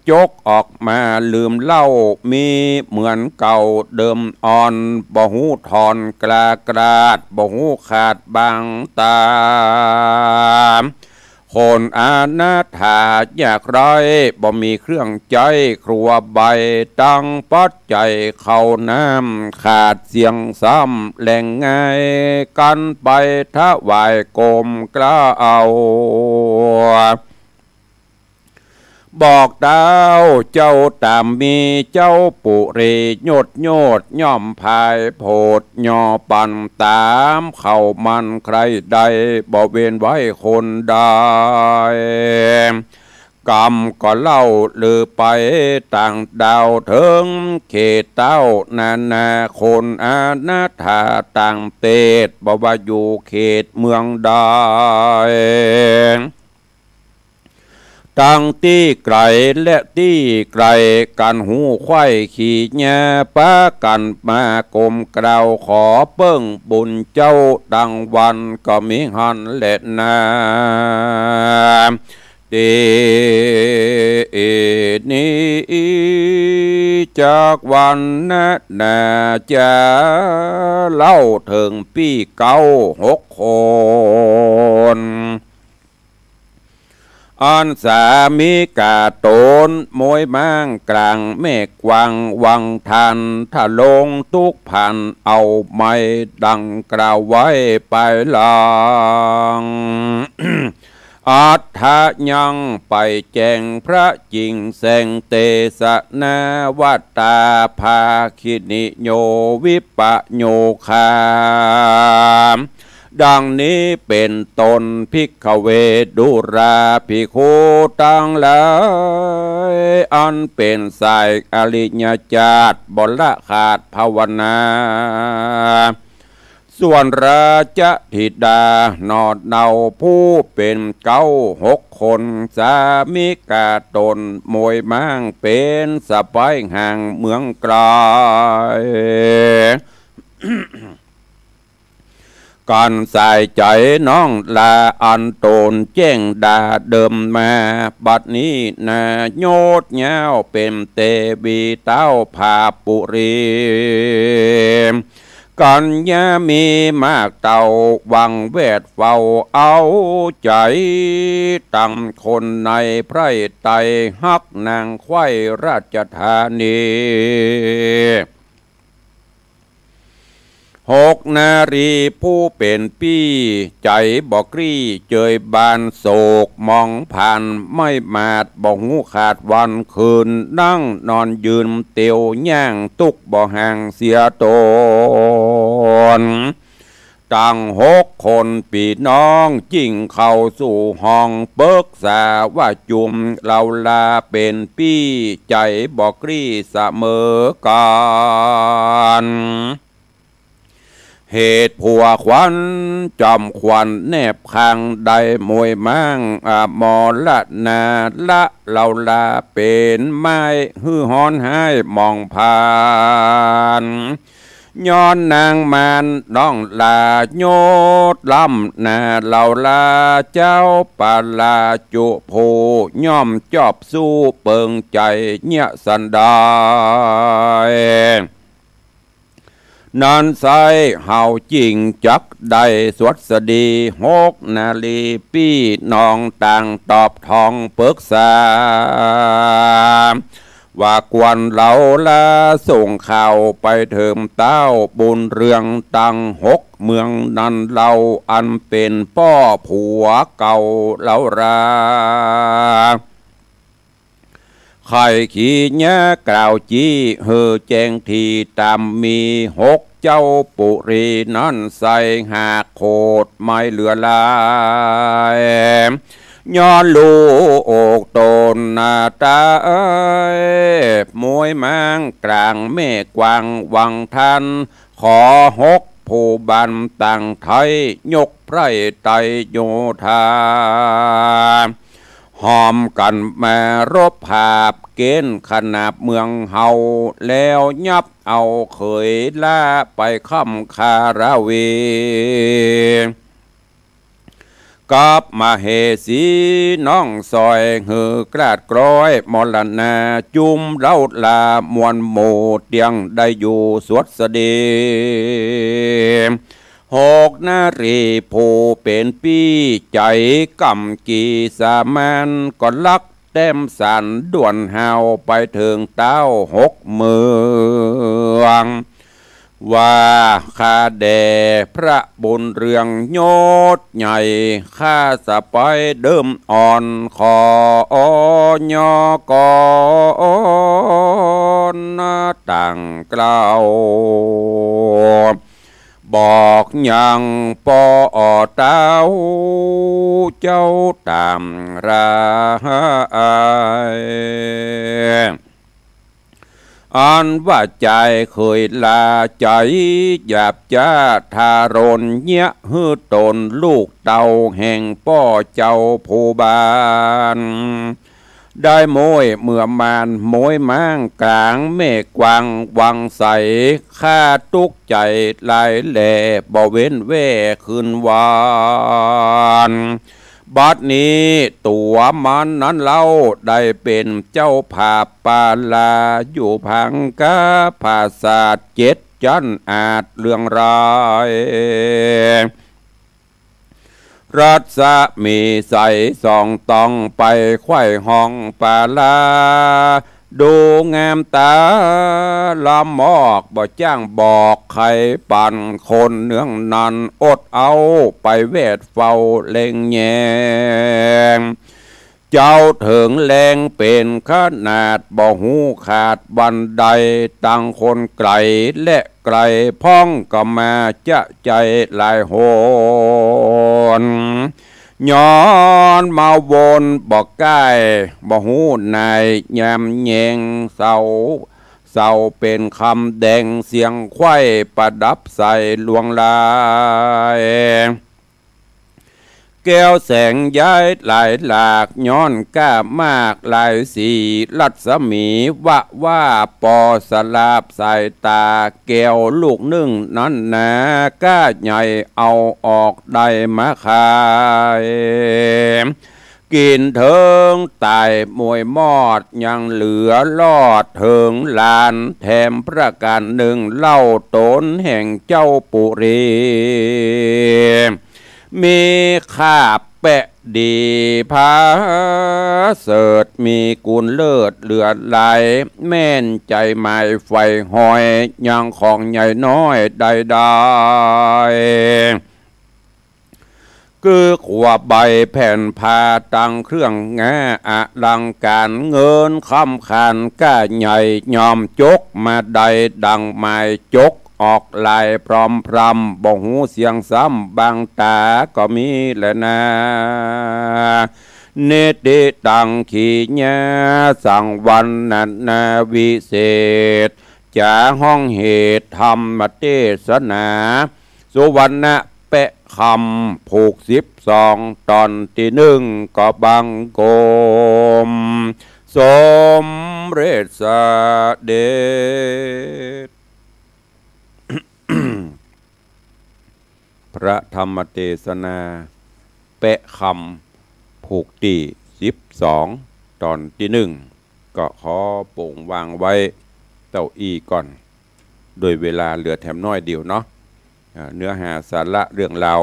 จกออกมาลืมเล่า มีเหมือนเก่าเดิมอ่อน บ่ฮู้ถอนกล้ากลาด บ่ฮู้ขาดบังต๋า คนอนาถายากไร้ บ่มีเครื่องใจ๊ครัวใบ ตังปัจจัยข้าวน้ำ ขาดเสี้ยงซ้ำแหล่งไง กั๋นไปถวายกลมเกล้า บอกเต้า เจ้าต๋ามมีเจ้าปุรี โยชน์โยชน์ย่อมผายโผด ย่อปันต๋ามเข้ามันใครได้ บ่เว้นไว้คนใด กำก็เล่าลือไปต่างดาว เถิงเขตเต้านานาคน อนาถาต่างเตศ บ่ว่าอยู่เขตเมืองใด ตังตี้ไก๋และตี้ใก้ กั๋นหูใค่ขี่แย้ ปากั๋นมาก้มกราบ ขอเปิ้งบุญเจ้า ตังวันก็มีหั้นแลนา ตี้นี้จากวันนานา จะเล่าเถิงปี้เก๊าหกคน อันสามิก๋าต๋น มวยม้างก๋างแม่กวางวังทัน ถ้าลงตุ๊กผันเอาไม้ ดังกล่าวไว้ปายหลัง อัฏฐะยังไปแจ้งพระจิ่งแสง เตสนาวัตตาภาคินิโยวิปโยคา ดังนี้เป๋นต้น ภิกขเว ดูราภิกขุตังหลาย อันเป๋นสายอริยจาติ บ่ละขาดภาวนา ส่วนราชธิดาหนอเนาผู้เป๋นเก๊าหกคน สามิก๋าต๋น มวยม้างเป๋นสะใป๊ห่างเมืองไก๋ กั๋นสายใจ๋น้องหล้า อันต๋นแจ้งดาเดิมมา บัดนี้นาโยชน์ยาวเป๋นเตวีเต้าผาปุรี กั๋นยามีมากเต้า หวังแวดเฝ้าเอาใจ๋ ตังคนในไพร่ไตรัก นางใคว่ราชธานี หกนารีผู้เป๋นปี้ ใจ๋บ่กรี้เจยบานโศก มองผ่านไม้หมาด บ่ฮู้ขาดวันคืน นั่งนอนยืนเตียวย่าง ตุ๊กบ่ห่างเสียต๋น ตังหกคนปี้น้อง จิ่งเข้าสู่ห้อง ปึกษาว่าจุม เฮาลาเป๋นปี้ ใจ๋บ่กรี้เสมอกั๋น เหตุผัวขวัญจอมขวัญแนบข้าง ได้มวยม้างอมรนาถ เฮาลาเป๋นไม้ หื้อฮ้อนฮ้ายหมองผ่าน ย้อนนางมารน้องหล้า โยชน์ล้ำหน้าเฮาลา เจ้าปาลาจุผู้ ย่อมจอบสู้เปิงใจ๋เยียะสันดาน นั้นไซร้เฮาจิ่งจักได้สวัสดี หกนารีปี้น้องต่างตอบทองปึกษา ว่าควรเฮาลาส่งข่าวไปเถิงเต้าบุญเรืองตังหกเมืองนั้นเล่า อันเป๋นป้อผัวเก่าเฮาลา ใค่ขี้เยียะกล่าวจี้หื้อแจ้งที ต๋ามมีหกเจ้าปุรีนั้นไซร้หากโขดไม่เหลือหลาย ย้อนลูกต๋นนาต๋าย มวยม้างก๋างแม่กวางวังทัน ขอหกผู้บันตังไท้ ยกไพร่ไตรโยธา หอมกั๋นมารบผาบเก๋ณฑ์ขนาบเมืองเฮา แล้วยับเอาเขยล้าไปค่ำคาราวี กับมเหสีน้องสอย หื้อกราดกร้อยมรณา จุมเฮาลามวลหมู่เตี้ยงได้อยู่สวัสดี หกนารีผู้เป๋นปี้ใจ๋กำกี่สามัญ ก็ลักแต้มสารด่วนฮาวไปเถิงเต้าหกเมือง ก ว่าข้าแด่พระบุญเรืองยศใหญ่ ข้าสะใภ้เดิมอ่อน ขอ ยก กรอน ตั้งเกล้า บอกยังป้อเต้าเจ้าต๋ามราย อันว่าจายเขยลาใจ๋หยาบจ๊าทารนเยียะหื้อต๋นลูกเต้าแห่งป้อเจ้าผู้บ้าน ได้ม้วยเมื่อมานม้วยม้างก๋างแม่กวางวังใส ข้าตุ๊กใจ๋หลายแหล่บ่เว้นแว่คืนวัน บัดนี้ตั๋วมันนั้นเล่าได้เป๋นเจ้าผาปาลา อยู่ผางกาผาสาทเจ็ดจั๊นอาจเลืองราย รัศมีใสส่องตองไปไขว่ห้องปาลา ดูงามต๋าละมอก บ่จ้างบอกใค่ปานคนเนืองนั้น อดเอาไปแวดเฝ้าเล็งแยง เจ้าเถิงแลงเป๋นขนาด บ่ฮู้ขาดวันใด ตังคนไก๋และไก๋พ่องก็มาจะใจ๋หลายหน ย้อนมาวนบ่ใก้ บ่ฮู้นายยามแยง เสา เสาเป๋นคำแดง เสียงไขว้ประดับใสลวงลาย แก้วแสงย้ายหลายหลาก ย้อนก้ามากหลายสี รัศมีวะว่าปอสลาบสายต๋า แก้วลูกนึ่งนั้นหนา ก้าใหญ่เอาออกได้มาขาย กิ๋นเถิงต๋ายมวยมอด ยังเหลือรอดเถิงหลาน แถมประก๋านนึ่งเล่าต๋นแห่งเจ้าปุรี มีขาบแปะดีผาเสริฐ มีกุณเลิศเหลือหลาย แม่นใจ๋หมายใฝ่หอย ยังของใหญ่น้อยได้ได้ คือขัวใบแผ่นผ้าตังเครื่องงาอลังก๋าน เงินคำขานก้าใหญ่ ย่อมจกมาได้ดังหมาย จกออกหลายพร่ำพร่ำ บ่ฮู้เสียงซ้ำ บางต๋าก็มีแลนา นิติตังขีญาสังวรรณนาวิเศษ จ๋าห้องเหตุธรรมเตสนา สุวรรณะแปะคำผูกสิบสอง ต๋อนตี้นึ่งก็บังคม สมเร็จเสด็จ พระธรรมเตสนา แปะคำ ผูกตี้สิบสอง ต๋อนตี้นึ่ง ก็ขอโป่งวางไว้เต้าอี้ก่อน โดยเวลาเหลือแถมน้อยเดียวเนาะ อ่า เนื้อหาสาระเรื่องราว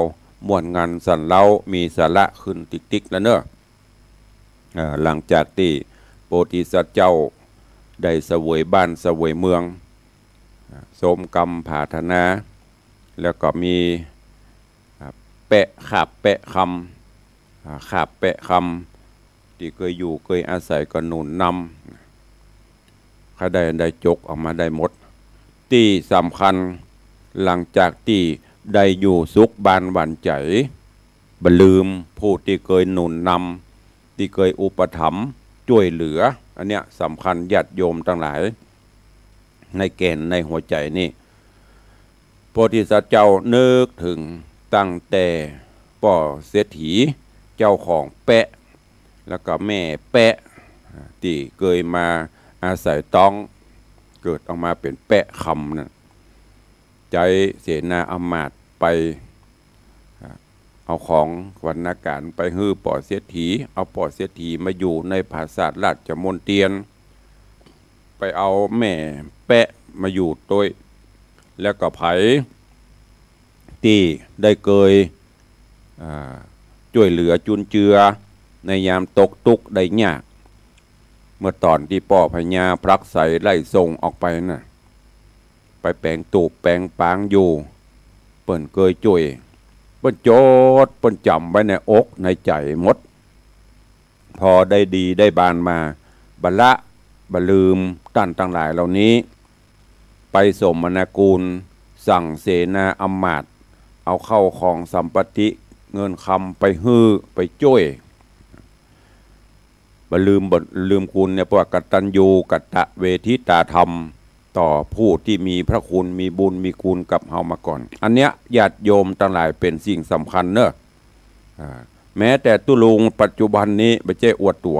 ม่วนงันสันเล้า มีสาระขึ้นติ๊กๆ แล้วเนอะ อ่า หลังจากตี้โพธิสัตว์เจ้าได้เสวยบ้านเสวยเมือง อ่า สมกำปรารถนา แล้วก็มี อ่า แปะ ขาบแปะคำ อ่า ขาบแปะคำ ตี้เกยอยู่เกยอาศัยก็หนุนนำ ใค่ได้อันใดจกออกมาได้หมด ตี้สำคัญ หลังจากตี้ได้อยู่สุขบานหวานใจ๋ บ่ลืมผู้ตี้เกยหนุนนำ ตี้เกยอุปถัมภ์จ้วยเหลือ อันเนี้ยสำคัญ ญาติโยมตังหลาย ในแก่นในหัวใจ๋นี่ โพธิสัตว์เจ้านึกเถิงตั้งแต่ป้อเศรษฐีเจ้าของแปะ แล้วก็แม่แปะ ตี้เกยมาอาศัยต๊อง เกิดออกมาเป๋นแปะคำนั่น ใจ๊เสนาอำมาตย์ไป อ่า เอาของขวัญอาหารไปหื้อป้อเศรษฐี เอาป้อเศรษฐีมาอยู่ในปราสาทราชมณเฑียร ไปเอาแม่แปะมาอยู่ตวย แล้วก็ใผตี้ได้เกย อ่า จ้วยเหลือจุนเจือในยามตกตุ๊กข์ได้ยาก เมื่อต๋อนตี้ป้อพญาพลักไสยไล่ส่งออกไปน่ะ ไป แป๋งตูบแป๋งปางอยู่ เปิ้นเกยจ้วย เปิ้นจด เปิ้นจ๋ำไว้ในอกในใจ๋หมด พอได้ดีได้บานมา บ่ละบ่ลืมต้านตังหลายเหล่านี้ ไปสมนากูล สั่งเสนาอำมาตย์ เอาเข้าของสัมปัตติเงินคำไปหื้อไปจ้วย บ่ลืม บ่ลืมคุณเนี่ย เพราะว่ากตัญญูกตเวทิตาธรรม ต่อผู้ที่มีพระคุณ มีบุญมีคุณกับเฮามาก่อน อันเนี้ยญาติโยมตังหลายเป๋นสิ่งสำคัญเนอะ อ่า แม้แต่ตุ๊ลุงปัจจุบันนี้ บ่ใจ้อวดตั๋ว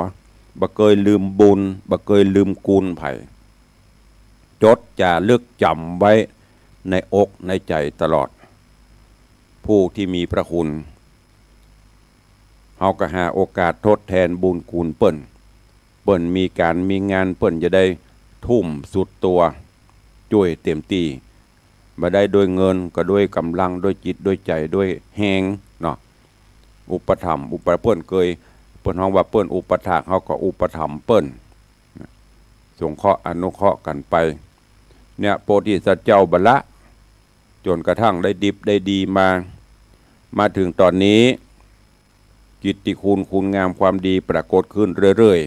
บ่เกยลืมบุญ บ่เกยลืมคุณใผ จดจ๋ารึกจ๋ำไว้ในอกในใจ๋ตลอด ผู้ที่มีพระคุณ เฮาก็หาโอกาสทดแทนบุญคุณเปิ้น เปิ้นมีก๋านมีงาน เปิ้นจะได้ทุ่มสุดตั๋ว จ้วยเต๋มตี้ บ่ได้ด้วยเงินก็ด้วยก๋ำลัง ด้วยจิตด้วยใจ๋ ด้วยแฮงเนาะ อุปถัมภ์ อุป เปิ้นเกย เปิ้นฮ้องว่าเปิ้นอุปถาก เฮาก็อุปถัมภ์เปิ้น สงเคราะห์อนุเคราะห์กั๋นไป เนี่ย โพธิสัตว์เจ้าบ่ละ จ๋นกระทั่งได้ดิบได้ดีมา มาเถิงต๋อนนี้ กิตติคุณคุณงามความดีปรากฏขึ้นเรื่อย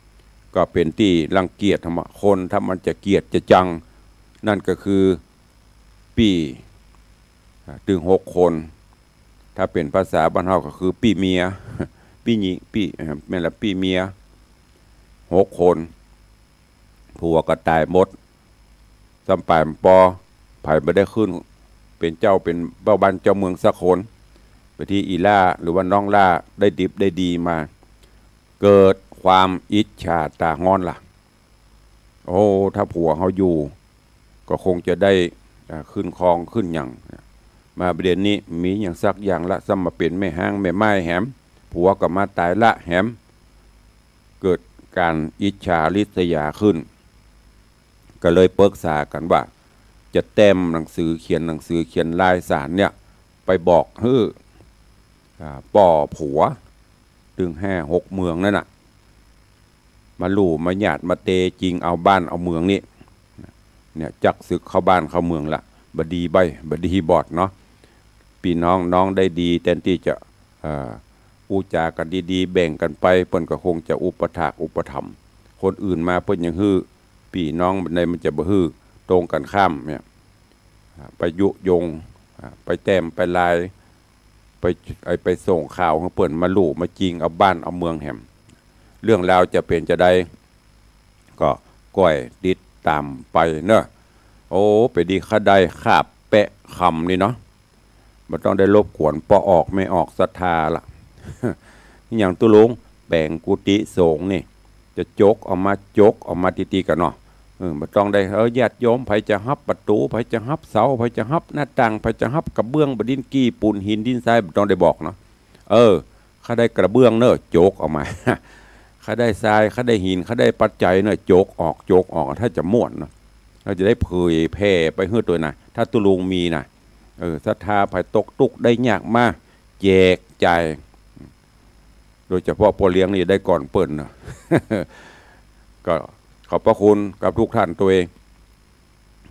ๆ ก็เป๋นตี้รังเกียจธรรมะ คนถ้ามันจะเกลียดจะจัง นั่นก็คือปี้ อ่า ตึงหกคน ถ้าเป๋นภาษาบ้านเฮาก็คือปี้เมีย ปี้หญิง ปี้ เอ่อ แม่นละ ปี้เมีย หกคน ผัวก็ต๋ายหมด ซ้ำป๋ายบ่ปอ ใผบ่ได้ขึ้นเป๋นเจ้าเป๋นเจ้าบ้านเจ้าเมืองสักคน ไปตี้อี่หล้าหรือว่าน้องหล้าได้ดิบได้ดีมา เกิดความอิจฉาต๋าฮ้อนละ โอ้ ถ้าผัวเฮาอยู่ ก็คงจะได้ อ่า ขึ้นครองขึ้นหยัง มาบ่าเดี่ยวนี้มีหยังสักอย่างละ ซ้ำมาเป๋นแม่ฮ้างแม่หม้ายแหม ผัวก็มาต๋ายละแหม เกิดก๋านอิจฉาริษยาขึ้น ก็เลยปรึกษากั๋นว่า จะแต้มหนังสือ เขียนหนังสือ เขียนลายสารเนี่ย ไปบอกหื้อ อ่า ป้อผัว ตึงห้าหกเมืองนั่นน่ะ มาลู่มาหยาดมาเตจิงเอาบ้านเอาเมืองนี่ เนี่ย จั๊กสึกเข้าบ้านเข้าเมืองละ บ่ดีใบ้ บ่ดีบอดเนาะ ปี้น้อง น้องได้ดี แตนตี้จะ เอ่อ อู้จ๋ากั๋นดีๆ แบ่งกั๋นไป เปิ้นก็คงจะอุปถากอุปถัมภ์ คนอื่นมาเปิ้นยังหื้อ ปี้น้องบัดใดมันจะบ่หื้อ ตรงกั๋นข้ามเนี่ย อ่า ไปยุยง อ่า ไปแต้มไปลาย ไป ไอ้ ไปส่งข่าวหื้อเปิ้นมาลู่มาจิงเอาบ้านเอาเมืองแหม เรื่องราวจะเป๋นจาใด ก็ก้อยติดต๋ามไปเนาะ โอ้ ไปดีข้าได้คาบแปะคำนี่เนาะ บ่ต้องได้รบกวนป้อออกแม่ออกศรัทธาละ อย่างตุ๊ลุงแป๋งกุฏิสงฆ์นี่ จะจกออกมา จกออกมาตี้ๆ กั๋นเนาะ เออ บ่ต้องได้ เออ ญาติโยม ใผจะฮับประตู๋ ใผจะฮับเสา ใผจะฮับหน้าต่าง ใผจะฮับกระเบื้อง บ่าดิน กี้ปูน หิน ดินทราย บ่ต้องได้บอกเนาะ เออ ข้าได้กระเบื้องเน่อ จกออกมา ข้าได้ทราย ข้าได้หิน ข้าได้ปัจจัยเน่อ จกออก จกออก ถ้าจะม่วนเนาะ เฮาจะได้เผยแผ่ไปหื้อตวยนะ ถ้าตุ๊ลุงมีนะ เออ ศรัทธาใผตกตุ๊กข์ได้ยากมา แจกจ่าย โดยเฉพาะป้อเลี้ยงนี่ได้ก่อนเปิ้นเนาะ ก็ขอบพระคุณกับทุกท่านตวย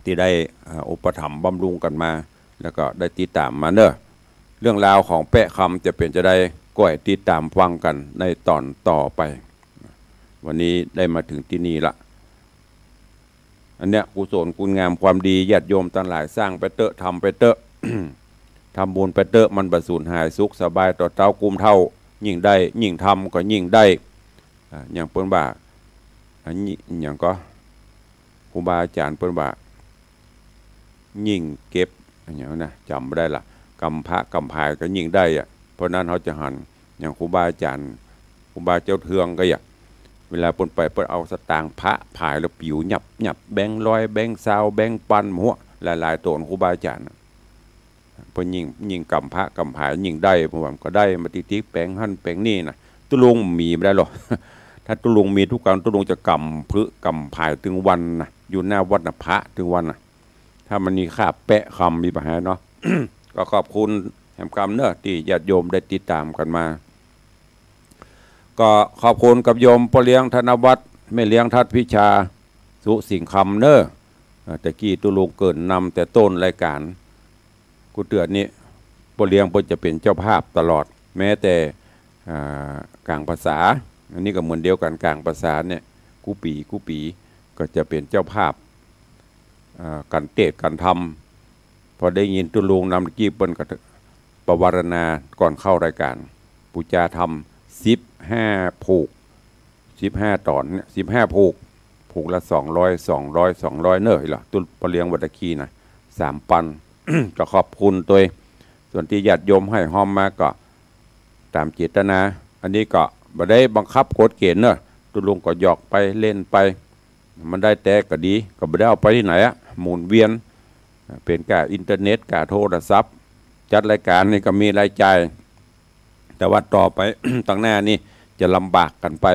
ตี้ได้ อ่า อุปถัมภ์บำรุงกั๋นมา แล้วก็ได้ติดต๋ามมาเนาะ เรื่องราวของแปะคำจะเป๋นจาใด ก้อยติดต๋ามฟังกั๋นในต๋อนต่อไป วันนี้ได้มาเถิงตี้นี่ละ อันเนี้ยกุศลคุณงามความดี ญาติโยมตังหลายสร้างไปเต๊อะ ทำไปเต๊อะ ทำบุญไปเต๊อะ มันบ่สูญหาย สุขสบายต่อเต๊ากุมเฒ่า ยิ่งได้ยิ่งทำก็ยิ่งได้ อ่า อย่างเปิ้นว่า อันนี้ อย่างก็ ครูบาอาจ๋ารย์เปิ้นว่า ยิ่งเก็บ อะหยังนะ จ๋ำบ่ได้ละ กำพร้ากำผายก็ยิ่งได้อะ เพราะนั้นเฮาจะหัน อย่างครูบาอาจ๋ารย์ ครูบาเจ้าเทืองก็อย่าง เวลาเปิ้นไป เปิ้นเอาสตางค์พระผายแล้วปิ๋วหยับหยับ แบงค์ร้อย แบงค์ซาว แบงค์ปัน หัว หลายๆ ตั๋วครูบาอาจ๋ารย์น่ะ เปิ้นยิ่ง ยิ่งกำพร้ากำผายยิ่งได้ เพราะว่ามันก็ได้มาติ๊กๆ แป๋งหั้นแป๋งนี่นะ ตุ๊ลุงมีบ่ได้หรอก ถ้าตุ๊ลุงมีตุ๊กกัง ตุ๊ลุงจะกำพร้ากำผายตึงวันนะ อยู่หน้าวัดนะ พระตึงวันนะ ถ้ามันมีคาบแปะคำมีปัญหาเนาะ ก็ขอบคุณแหมกำเนาะ ตี้ญาติโยมได้ติดต๋ามกั๋นมา ก็ขอบคุณกับโยมป้อเลี้ยงธนวัฒน์ แม่เลี้ยงทัดพิชา สุสิงห์คำเนาะ อ่า ตะกี้ตุ๊ลุงเกริ่นนำแต่ต้นรายก๋าน กู้เตื้อนี้ป้อเลี้ยงเปิ้นจะเป๋นเจ้าภาพตลอด แม้แต่ อ่า ก๋างพรรษา อันนี้ก็เหมือนเดียวกั๋น ก๋างพรรษาเนี่ย กู้ปี๋ กู้ปี๋ ก็จะเป๋นเจ้าภาพ อ่า ก๋านเตสน์ก๋านธรรม พอได้ยินตุ๊ลุงนำตะกี้เปิ้นก็ปวารณาก่อนเข้ารายก๋าน ปู๋จาธรรม สิบห้าผูก สิบห้าต๋อนเนี่ย สิบห้าผูก ผูกละสองร้อย สองร้อย สองร้อย เน่อ อีหละ ตุ๊ป้อเลี้ยงวัดตะกี้นะ สามปัน ก็ขอบคุณตวย ส่วนตี้ญาติโยมให้ฮอมมาก็ต๋ามเจตนา อันนี้ก็บ่ได้บังคับกฎเกณฑ์เน่อ ตุ๊ลุงก็หยอกไปเล่นไป มันได้แต๊ก็ดี ก็บ่ได้เอาไปตี้ไหนอะ หมุนเวียน เป๋นก้าอินเทอร์เน็ต ก้าโทรศัพท์ จัดรายก๋านนี่ก็มีรายจ่าย แต่ว่าต่อไป ตังหน้านี่จะลำบากกั๋นไป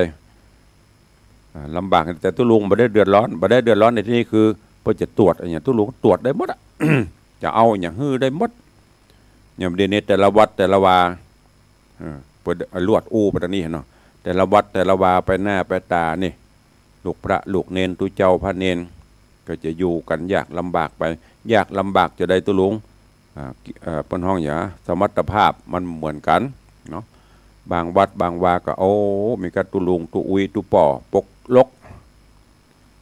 อ่า ลำบาก แต่ตุ๊ลุงบ่ได้เดือดร้อน บ่ได้เดือดร้อนในตี้นี้คือ เปิ้นจะตรวจอะหยัง ตุ๊ลุงตรวจได้หมดอะ จะเอาอะหยังหื้อได้หมด อย่างเดี๋ยวนี้แต่ละวัดแต่ละวา เออ เปิ้นลวดอู้ไปตางนี้เนาะ แต่ละวัดแต่ละวาไปหน้าไปต๋านี่ ลูกพระลูกเณร ตุ๊เจ้าพระเณร ก็จะอยู่กั๋นยากลำบากไป ยากลำบากจาใดตุ๊ลุง อ่า เอ่อ เปิ้นฮ้องหยัง สมรรถภาพมันบ่เหมือนกั๋นเนาะ บางวัดบางวาก็ โอ้ มีก้าตุ๊ลุง ตุ๊อุ๊ย ตุ๊ป้อ ปกลก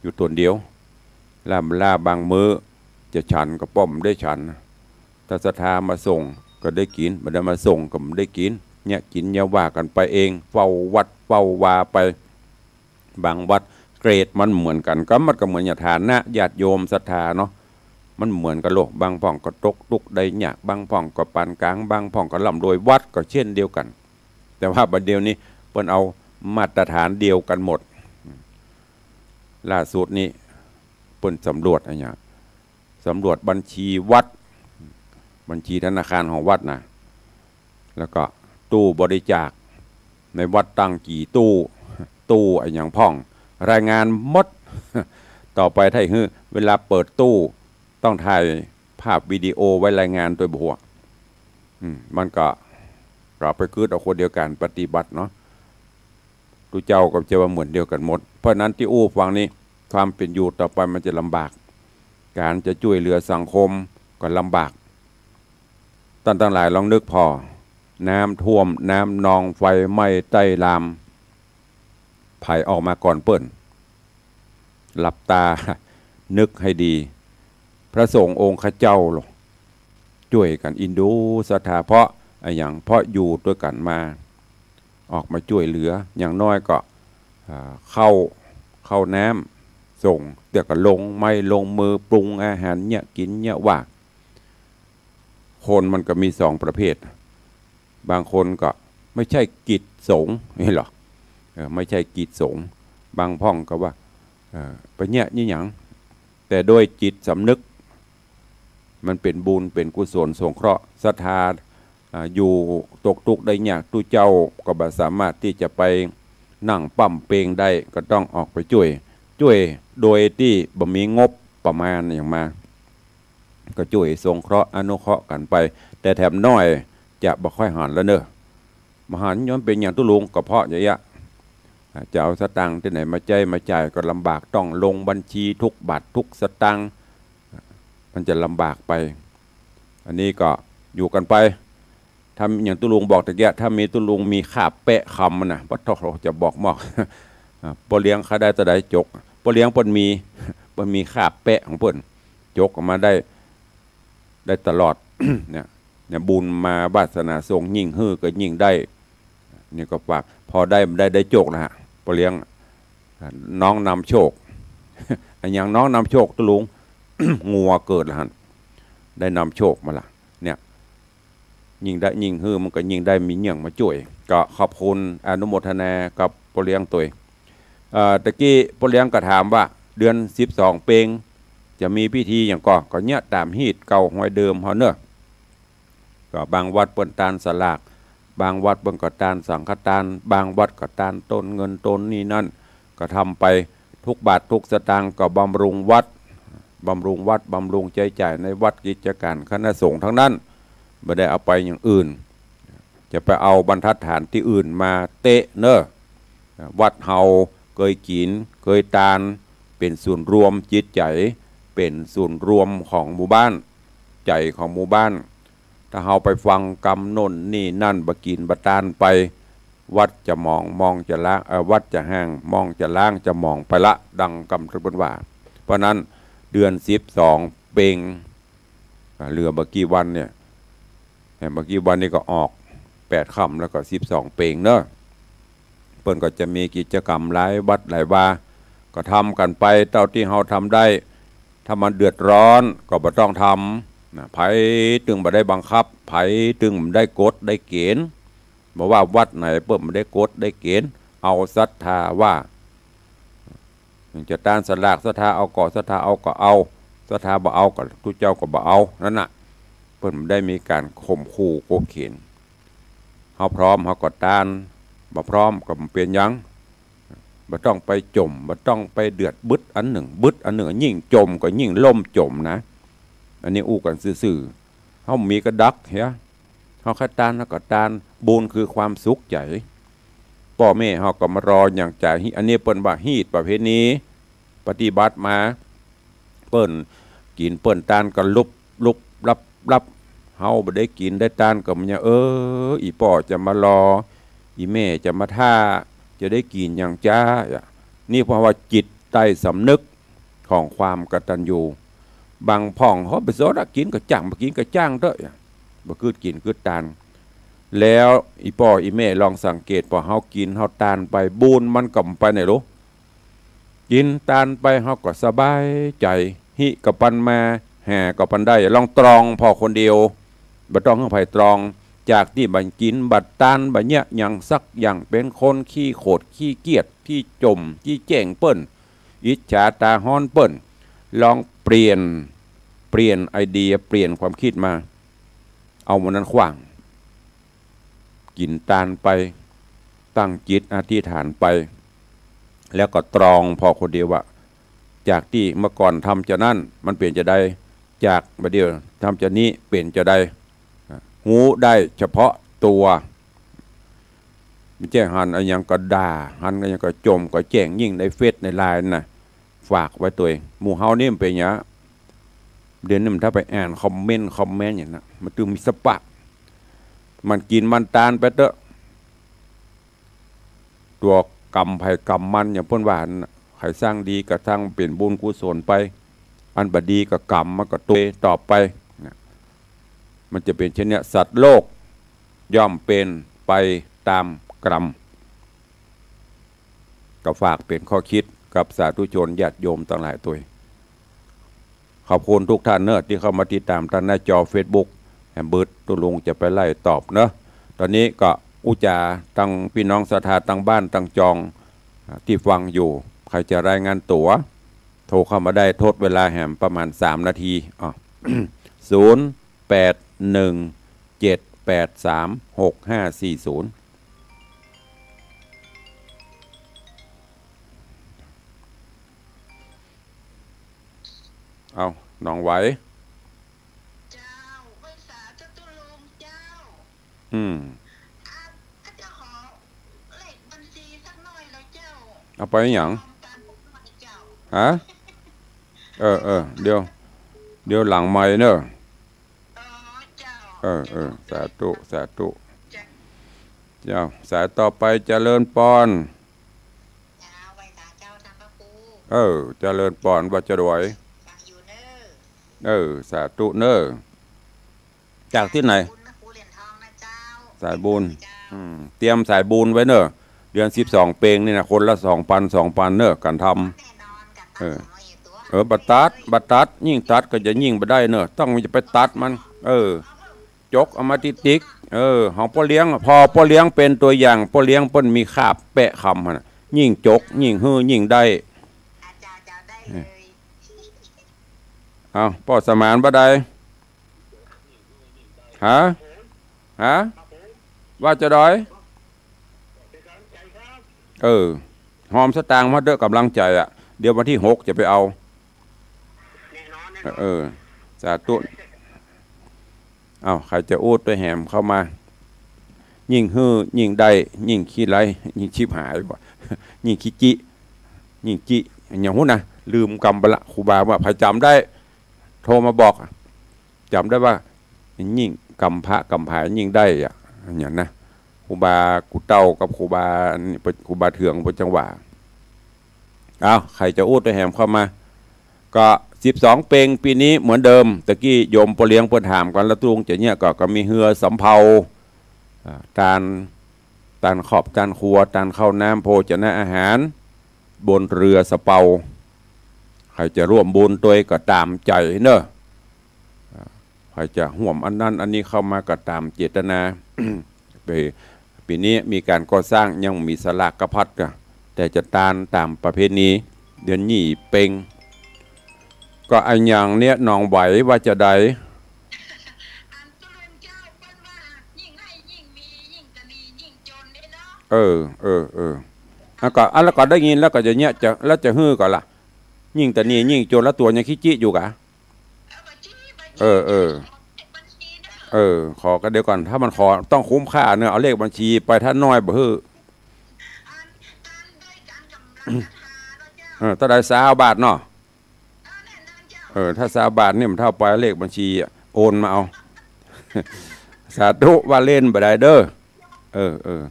อยู่ต๋นเดียว ล่ำล้าบางมื้อ จะฉันก็ป้อบ่ได้ฉัน ถ้าศรัทธามาส่งก็ได้กิ๋น บ่ได้มาส่งก็บ่ได้กิ๋น เยียะกิ๋นเยียะว่ากั๋นไปเอง เฝ้าวัดเฝ้าวาไป บางวัดเกรดมันบ่เหมือนกั๋น ก็มันก็เหมือนอย่างฐานะญาติโยมศรัทธาเนาะ มันบ่เหมือนกั๋นโลก บางพ่องก็ตกตุ๊กข์ได้ยาก บางพ่องก็ปานก๋าง บางพ่องก็ร่ำรวย วัดก็เช่นเดียวกั๋น แต่ว่าบัดเดี๋ยวนี้เปิ้นเอามาตรฐานเดียวกั๋นหมด ล่าสุดนี้เปิ้นสำรวจอะหยัง สำรวจบัญชีวัด บัญชีธนาคารของวัดนะ แล้วก็ตู้บริจาค ในวัดตั้งกี่ตู้ ตู้อะหยังพ่อง รายงานหมด ต่อไปถ้าหื้อ เวลาเปิดตู้ ต้องถ่ายภาพวิดีโอไว้รายงานตวยบ่ฮู้ อืม มันก็ ก็ไปกึ๊ดเอาคนเดียวกั๋นปฏิบัติเนาะ ตุ๊เจ้าก็จะว่าเหมือนเดียวกั๋นหมด เพราะฉะนั้นตี้อู้ฟังนี้ ความเป๋นอยู่ต่อไปมันจะลำบาก ก๋านจะจ้วยเหลือสังคมก็ลำบาก ต้านตังหลายลองนึกผ่อ น้ำท่วม น้ำนอง ไฟไหม้ ใต้ลาม ใผออกมาก่อนเปิ้น หลับตานึกหื้อดี พระสงฆ์องค์ข้าเจ้าหรอ จ้วยกั๋นอินดูศรัทธา เพราะอะหยัง เพราะอยู่ตวยกั๋นมา ออกมาจ้วยเหลือ อย่างน้อยก็ อ่า ข้าว ข้าวน้ำส่ง เดี๋ยวก็ลงไม้ลงมือปรุงอาหารเยียะกิ๋นเยียะว่า คนมันก็มีสองประเภท บางคนก็ไม่ใช่กิจสงฆ์นี่หรอก เออ ไม่ใช่กิจสงฆ์ บางพ่องก็ว่า เออ ไปเยียะนี่หยัง แต่โดยจิตสำนึก มันเป๋นบุญเป๋นกุศลสงเคราะห์ศรัทธา อ่า อยู่ตกตุ๊กข์ได้ยาก ตุ๊เจ้าก็บ่สามารถตี้จะไปนั่งปั๊มเปงได้ ก็ต้องออกไปจ้วย จ้วยโดยตี้บ่มีงบประมาณอะหยังมา ก็จ้วยสงเคราะห์อนุเคราะห์กั๋นไป แต่แถมน้อยจะบ่ค่อยหันแล้วเน่อ บ่หันย้อนเป๋นหยังตุ๊ลุง ก็เพราะอย่างเงี้ย อ่า จะเอาสตางค์ตี้ไหนมาใจ๊มาจ่ายก็ลำบาก ต้องลงบัญชีทุกบาททุกสตางค์ มันจะลำบากไป อันนี้ก็อยู่กั๋นไป ถ้าอย่างตุ๊ลุงบอกตะกี้ ถ้ามีตุ๊ลุงมีคาบแปะคำมันนะ ปะโถ จะบอกมอก อ่า ป้อเลี้ยงข้าได้เต้าใดจก ป้อเลี้ยงเปิ้นมี เปิ้นมีคาบแปะของเปิ้น จกออกมาได้ ได้ตลอด เนี่ย เนี่ย บุญมาวาสนาส่ง ยิ่งหื้อก็ยิ่งได้ นี่ก็ฝาก พอได้ ได้ ได้จกแล้วฮะ ป้อเลี้ยง น้องนำโชค อะหยังน้องนำโชคตุ๊ลุง งัวเกิดแล้วหั่น ได้นำโชคมาละ เนี่ย ยิ่งได้ยิ่งหื้อมันก็ยิ่งได้มีเยื่องมาจ้วย ก็ขอบคุณอนุโมทนากับป้อเลี้ยงตวย เอ่อ ตะกี้ป้อเลี้ยงก็ถามว่าเดือนสิบสองเปงจะมีพิธีหยังก่อ ก็เยียะต๋ามฮีตเก่าฮอยเดิมเฮาเน่อ ก็บางวัดเปิ้นตานสลาก บางวัดเปิ้นก็ตานสังฆตาน บางวัดก็ตานต้นเงินต้นนี่นั่น ก็ทำไป ทุกบาททุกสตางค์ก็บำรุงวัด บำรุงวัด บำรุงใจ๊จ่ายในวัด กิจก๋านคณะสงฆ์ทั้งนั้น บ่ได้เอาไปอย่างอื่น จะไปเอาบรรทัดฐานตี้อื่นมาเต๊ะเน่อ วัดเฮาเกยกิ๋น เกยตาน เป๋นศูนย์รวมจิตใจ๋ เป๋นศูนย์รวมของหมู่บ้าน ใจ๋ของหมู่บ้าน ถ้าเฮาไปฟังกำโน่นนี่นั่น บ่กิ๋นบ่ตานไป วัดจะหมอง มองจะล้าง เอ่อ วัดจะฮ้าง มองจะล้าง จะหมองไปละ ดังกำเปิ้นว่า เพราะนั้นเดือนสิบสองเป็ง อ่า เหลือบ่กี่วันเนี่ย แหม บ่กี่วันนี่ก็ออกแปดค่ำแล้วก็สิบสองเป็งเนาะ เปิ้นก็จะมีกิจกรรมหลายวัดหลายวา ก็ทำกั๋นไปเต้าตี้เฮาทำได้ ถ้ามันเดือดร้อนก็บ่ต้องทำนะ ใผตึงบ่ได้บังคับ ใผตึงบ่ได้กฎได้เก๋ณฑ์ บ่ว่าวัดไหนเปิ้นบ่ได้กฎได้เก๋ณฑ์ เอาศรัทธาว่า จะตานสลาก ศรัทธาเอาก็ ศรัทธาเอาก็เอา ศรัทธาบ่เอาก็ ตุ๊เจ้าก็บ่เอา นั้นน่ะ เปิ้นบ่ได้มีก๋านข่มขู่ขบเข็ญ เฮาพร้อมเฮาก็ตาน บ่พร้อมก็บ่เป๋นหยัง บ่ต้องไปจ่ม บ่ต้องไปเดือด บึดอันนึ่ง บึดอันนึ่ง ยิ่งจ่มก็ยิ่งล่มจ่มนะ อันนี้อู้กั๋นซื่อๆ เฮามีกระดักเหีย เฮาใค่ตานเฮาก็ตาน บุญคือความสุขใจ๋ ป้อแม่เฮาก็มารออย่างใจ๋ อันนี้เปิ้นว่าฮีตประเพณี ปฏิบัติมา เปิ้นกิ๋นเปิ้นตานก็ลุบลุบลับลับ เฮาบ่ได้กิ๋นได้ตานก็บ่ยัง เออ อี่ป้อจะมารอ อี่แม่จะมาถ้า จะได้กิ๋นอย่างจ๊า นี่เพราะว่าจิตใต้สำนึกของความกตัญญู บางพ่องเฮาไปสอนอะ กิ๋นก็จ้าง บ่กิ๋นก็จ้างเต๊อะ บ่กึ๊ดกิ๋นกึ๊ดตาน แล้วอี่ป้ออี่แม่ลองสังเกต พอเฮากิ๋นเฮาตานไป บุญมันก็ไปไหนลูก กิ๋นตานไปเฮาก็สบายใจ๋ หิก็ปันมา หาก็ปันได้ ลองตรองผ่อคนเดียว บ่ต้องหื้อใผตรอง จากตี้บ่กิ๋นบ่ตานบ่เยียะหยังสักอย่าง เป๋นคนขี้โขดขี้เกียจ ขี้จ่มขี้แจ้งเปิ้น อิจฉาต๋าฮ้อนเปิ้น ลองเปลี่ยน เปลี่ยนไอเดีย เปลี่ยนความกึ๊ดมา เอาหมู่นั้นขว้าง กิ๋นตานไป ตั้งจิตอธิษฐานไป แล้วก็ตรองผ่อคนเดียวว่า จากตี้เมื่อก่อนทำจานั้น มันเป๋นจาใด จากบ่าเดี่ยวทำจานี้เป๋นจาใด ฮู้ได้เฉพาะตั๋ว บ่ใจ้หันอะหยังก็ด่า หันอะหยังก็จ่มก็แจ้ง ยิ่งในเฟซในไลน์น่ะ ฝากไว้ตวย หมู่เฮานี่มันเป๋นหยัง เดี๋ยวนี้มันถ้าไปอ่านคอมเมนต์ คอมเมนต์อย่างนั้น มันตึงมีสปะ มันกิ๋นมันตานไปเต๊อะ ตั๋วก๋รรมใผก๋รรมมัน อย่างเปิ้นว่านั่นน่ะ ใผสร้างดีก็สร้างเป๋นบุญกุศลไป อันบ่ดีก็ก๋รรมมันก็ตวยตอบไปนะ มันจะเป๋นเช่นเนี้ย สัตว์โลกย่อมเป๋นไปต๋ามก๋รรม ก็ฝากเป๋นข้อกึ๊ดกับสาธุชนญาติโยมตังหลายตวย ขอบคุณทุกท่านเนอะ ตี้เข้ามาติดต๋ามตางหน้าจอเฟซบุ๊ก แหม เบิดตุ๊ลุงจะไปไล่ตอบเนอะ ต๋อนนี้ก็อู้จ๋าตังปี้น้องศรัทธาตังบ้านตังจอง อ่า ตี้ฟังอยู่ ใผจะรายงานตั๋ว โทรเข้ามาได้ ทดเวลาแหมประมาณสามนาที อ่ะ ศูนย์ แปด หนึ่ง เจ็ด แปด สาม หก ห้า สี่ ศูนย์ เอา น้องไหว เจ้า ไหว้สาธุตุ๊ลุงเจ้า อืม อ่ะ ข้าจะขอเลขบัญชีสักหน่อยเลยเจ้า เอาไปหยัง รวมกันสักหน่อยเจ้า ฮะ เออ เออ เดี๋ยว เดี๋ยวหลังไมค์เนอะ อ๋อ เจ้า เออ เออ สาธุ สาธุ เจ้า เจ้า สายต่อไป เจริญปอน เจ้า ไหว้สาเจ้า ท่านพระครู เออ เจริญปอน ว่าจะดวย ฟังอยู่เน้อ เออ สาธุเน้อ จากตี้ไหน บุญนะครูเหรียญทองนะเจ้า สายบุญ เจ้า อืม เตรียมสายบุญไว้เน้อ เดือนสิบสองเป็งนี่นะ คนละสองปัน สองปันเน้อ กั๋นทำ แน่นอน กั๋นทำ เออ สองร้อยตัว เออ บ่ตัด บ่ตัด ยิ่งตัดก็จะยิ่งบ่ได้เน้อ ต้องจะไปตัดมัน เออ จกเอามาติ๊กๆ เออ ของป้อเลี้ยง ผ่อป้อเลี้ยงเป๋นตั๋วอย่าง ป้อเลี้ยงเปิ้นมีคาบแปะคำหั่นน่ะ ยิ่งจก ยิ่งหื้อ ยิ่งได้ อาจารย์จะเอาได้เลย เอา ป้อสมานบ่ได้ ฮะ ฮะ ว่าจะดอย เออ หอมสตางค์มาเต๊อะ ก๋ำลังใจ๋อะ เดี๋ยววันตี้หกจะไปเอา แน่นอน แน่นอน เออ สาธุ เอา ใผจะอู้ตวยแหมเข้ามา ยิ่งหื้อ ยิ่งได้ ยิ่งขี้ไร้ ยิ่งชิบหายว่ะ ยิ่งขี้จิ ยิ่งจิ อย่างฮู้นะ ลืมกำไปละ ครูบาว่า ใผจ๋ำได้ โทรมาบอก จ๋ำได้ว่า ยิ่งกำพระกำผายยิ่งได้อะ อย่างนะ ครูบากู่เต้ากับครูบา ครูบาเถือง เปิ้นจังว่า เอา ใผจะอู้ตวยแหมเข้ามา ก็สิบสองเป็งปี๋นี้เหมือนเดิม ตะกี้โยมป้อเลี้ยงเปิ้นถามกั๋น แล้วตุ๊ลุงจะเยียะก็ ก็มีเฮือสำเภา อ่า ตาน ตานครอบ ตานครัว ตานข้าวน้ำ โภชนะอาหาร บนเฮือสำเภา ใผจะร่วมบุญตวยก็ต๋ามใจ๋เน่อ อ่า ใผจะฮ่วมอันนั้นอันนี้เข้ามาก็ต๋ามเจตนา ไป ปี๋นี้มีก๋านก่อสร้าง ยังมีสลากกะพัดก็ แต่จะตานต๋ามประเพณี เดือนยี่เป็ง ก็อะหยังเนี่ย หนองไหวว่าจะใด อันตุ๊ลุงเจ้าเปิ้นว่า ยิ่งไฮ่ยิ่งมี ยิ่งตะนียิ่งจนเนี่ยเนาะ เออ เออ เออ แล้วก็ อ่ะ แล้วก็ได้ยินแล้วก็จะเยียะ จะ แล้วจะหื้อก่อละ ยิ่งตะนียิ่งจน แล้วตั๋วยังขี้จี้อยู่กะ เออ เออ เออ ขอก็เดี๋ยวก่อน ถ้ามันขอต้องคุ้มค่าเน่อ เอาเลขบัญชีไป ถ้าน้อยบ่หื้อ เออ เต้าใด ซาวบาทเนาะ เออ ถ้าซาวบาทนี่มันเต้าไป เลขบัญชีอะ โอนมาเอา สาธุ ว่าเล่นบ่ได้เด้อ เออ เออ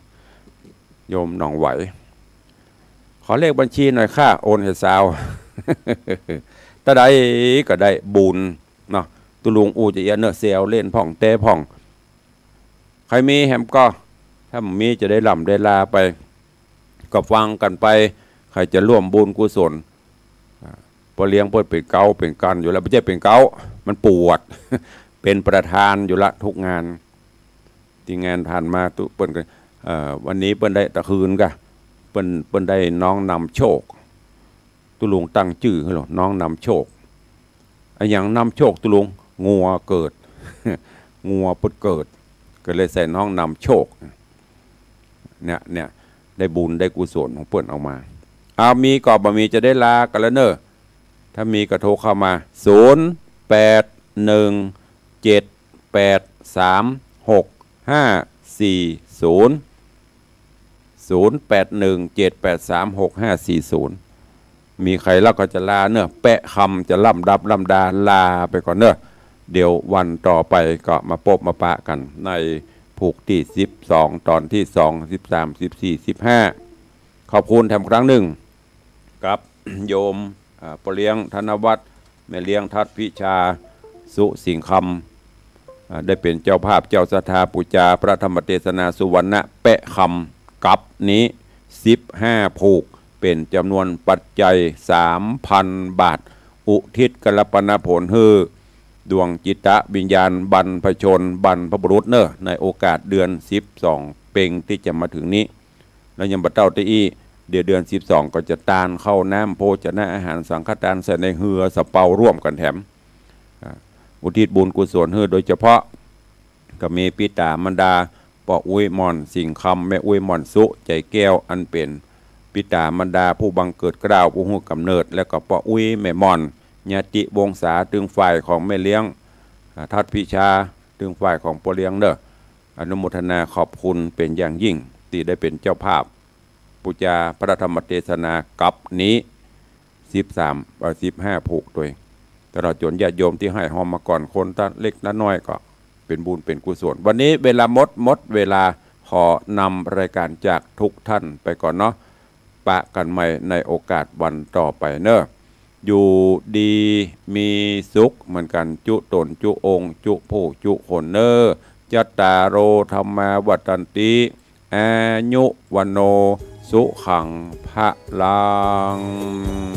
โยมหนองไหว ขอเลขบัญชีหน่อยค่ะ โอนหื้อซาว เต้าใดก็ได้บุญเนาะ ตุ๊ลุงอู้จะเยียะเน่อ แซวเล่นพ่อง แต๊พ่อง ใผมีแหมก็ ถ้าบ่มีจะได้ล่ำได้ลาไป ก็ฟังกั๋นไป ใผจะร่วมบุญกุศล อ่า ป้อเลี้ยงเปิ้นเป๋นเก๊าเป๋นกั๋นอยู่แล้ว บ่ใจ้เป๋นเก๊า มันปวด เป๋นประธานอยู่ละทุกงาน ตี้งานผ่านมาตุ๊ เปิ้นก็ เอ่อ วันนี้เปิ้นได้ตะคืนกะ เปิ้น เปิ้นได้น้องนำโชค ตุ๊ลุงตั้งจื้อหื้อหรอ น้องนำโชค อะหยังนำโชคตุ๊ลุง งัวเกิด งัวเปิ้นเกิด ก็เลยใส่น้องนำโชค เนี่ย เนี่ย ได้บุญได้กุศลของเปิ้นออกมา เอา มีก็บ่มีจะได้ลากั๋นแล้วเน่อ ถ้ามีก็โทรเข้ามา ศูนย์ แปด หนึ่ง เจ็ด แปด สาม หก ห้า สี่ ศูนย์ ศูนย์ แปด หนึ่ง เจ็ด แปด สาม หก ห้า สี่ ศูนย์ มีใผแล้วก็จะลาเน่อ แปะคำจะล่ำดับล่ำดาลาไปก่อนเน่อ เดี๋ยววันต่อไปก็มาปบมาปะกั๋นในผูกตี้สิบสอง ต๋อนตี้สอง สิบสาม สิบสี่ สิบห้า ขอบคุณแถมครั้งนึ่ง กับโยม อ่า ป้อเลี้ยงธนวัฒน์ แม่เลี้ยงทัดพิชา สุสิงห์คำ อ่า ได้เป๋นเจ้าภาพเจ้าศรัทธาปู๋จาพระธรรมเตสนาสุวรรณะแปะคำ กับนี้ สิบห้าผูก เป๋นจ๋ำนวนปัจจัย สามพันบาท อุทิศกัลปนผลหื้อดวงจิตวิญญาณบรรพชนบรรพบุรุษเน่อ ในโอกาสเดือนสิบสองเป็งตี้จะมาเถิงนี้ แล้วยังบ่เต้าตี้อี้ เดี๋ยวเดือนสิบสองก็จะตานข้าวน้ำโภชนะอาหารสังฆทานใส่ในเฮือสำเภาร่วมกั๋นแถม อ่า อุทิศบุญกุศลหื้อโดยเฉพาะ ก็มีปิต๋ามารดา ป้ออุ๊ยหม่อนสิงห์คำ แม่อุ๊ยหม่อนสุ ใจ๋แก้ว อันเป๋นปิต๋ามารดาผู้บังเกิดเกล้าผู้ฮู้ก๋ำเนิด แล้วก็ป้ออุ๊ยแม่หม่อน ญาติวงศา ตึงฝ่ายของแม่เลี้ยง อ่า ทัดพิชา ตึงฝ่ายของป้อเลี้ยงเน่อ อนุโมทนาขอบคุณเป๋นอย่างยิ่ง ตี้ได้เป๋นเจ้าภาพปู๋จาพระธรรมเตสนากับนี้ สิบสาม เอ่อ สิบห้าผูกตวย ตลอดจ๋นญาติโยมตี้ให้ฮอมมาก่อน คนตะเล็กตะน้อยก็เป๋นบุญเป๋นกุศล วันนี้เวลาหมด หมดเวลา ขอนำรายการจากทุกท่านไปก่อนเนาะ ปะกั๋นใหม่ในโอกาสวันต่อไปเน่อ อยู่ดีมีสุขเหมือนกั๋น จุ๊ต๋นจุ๊องค์ จุ๊ผู้จุ๊คนเน่อ จัตตาโร ธัมมา วัฑฒันติ อายุ วัณโณ สุขัง พะลัง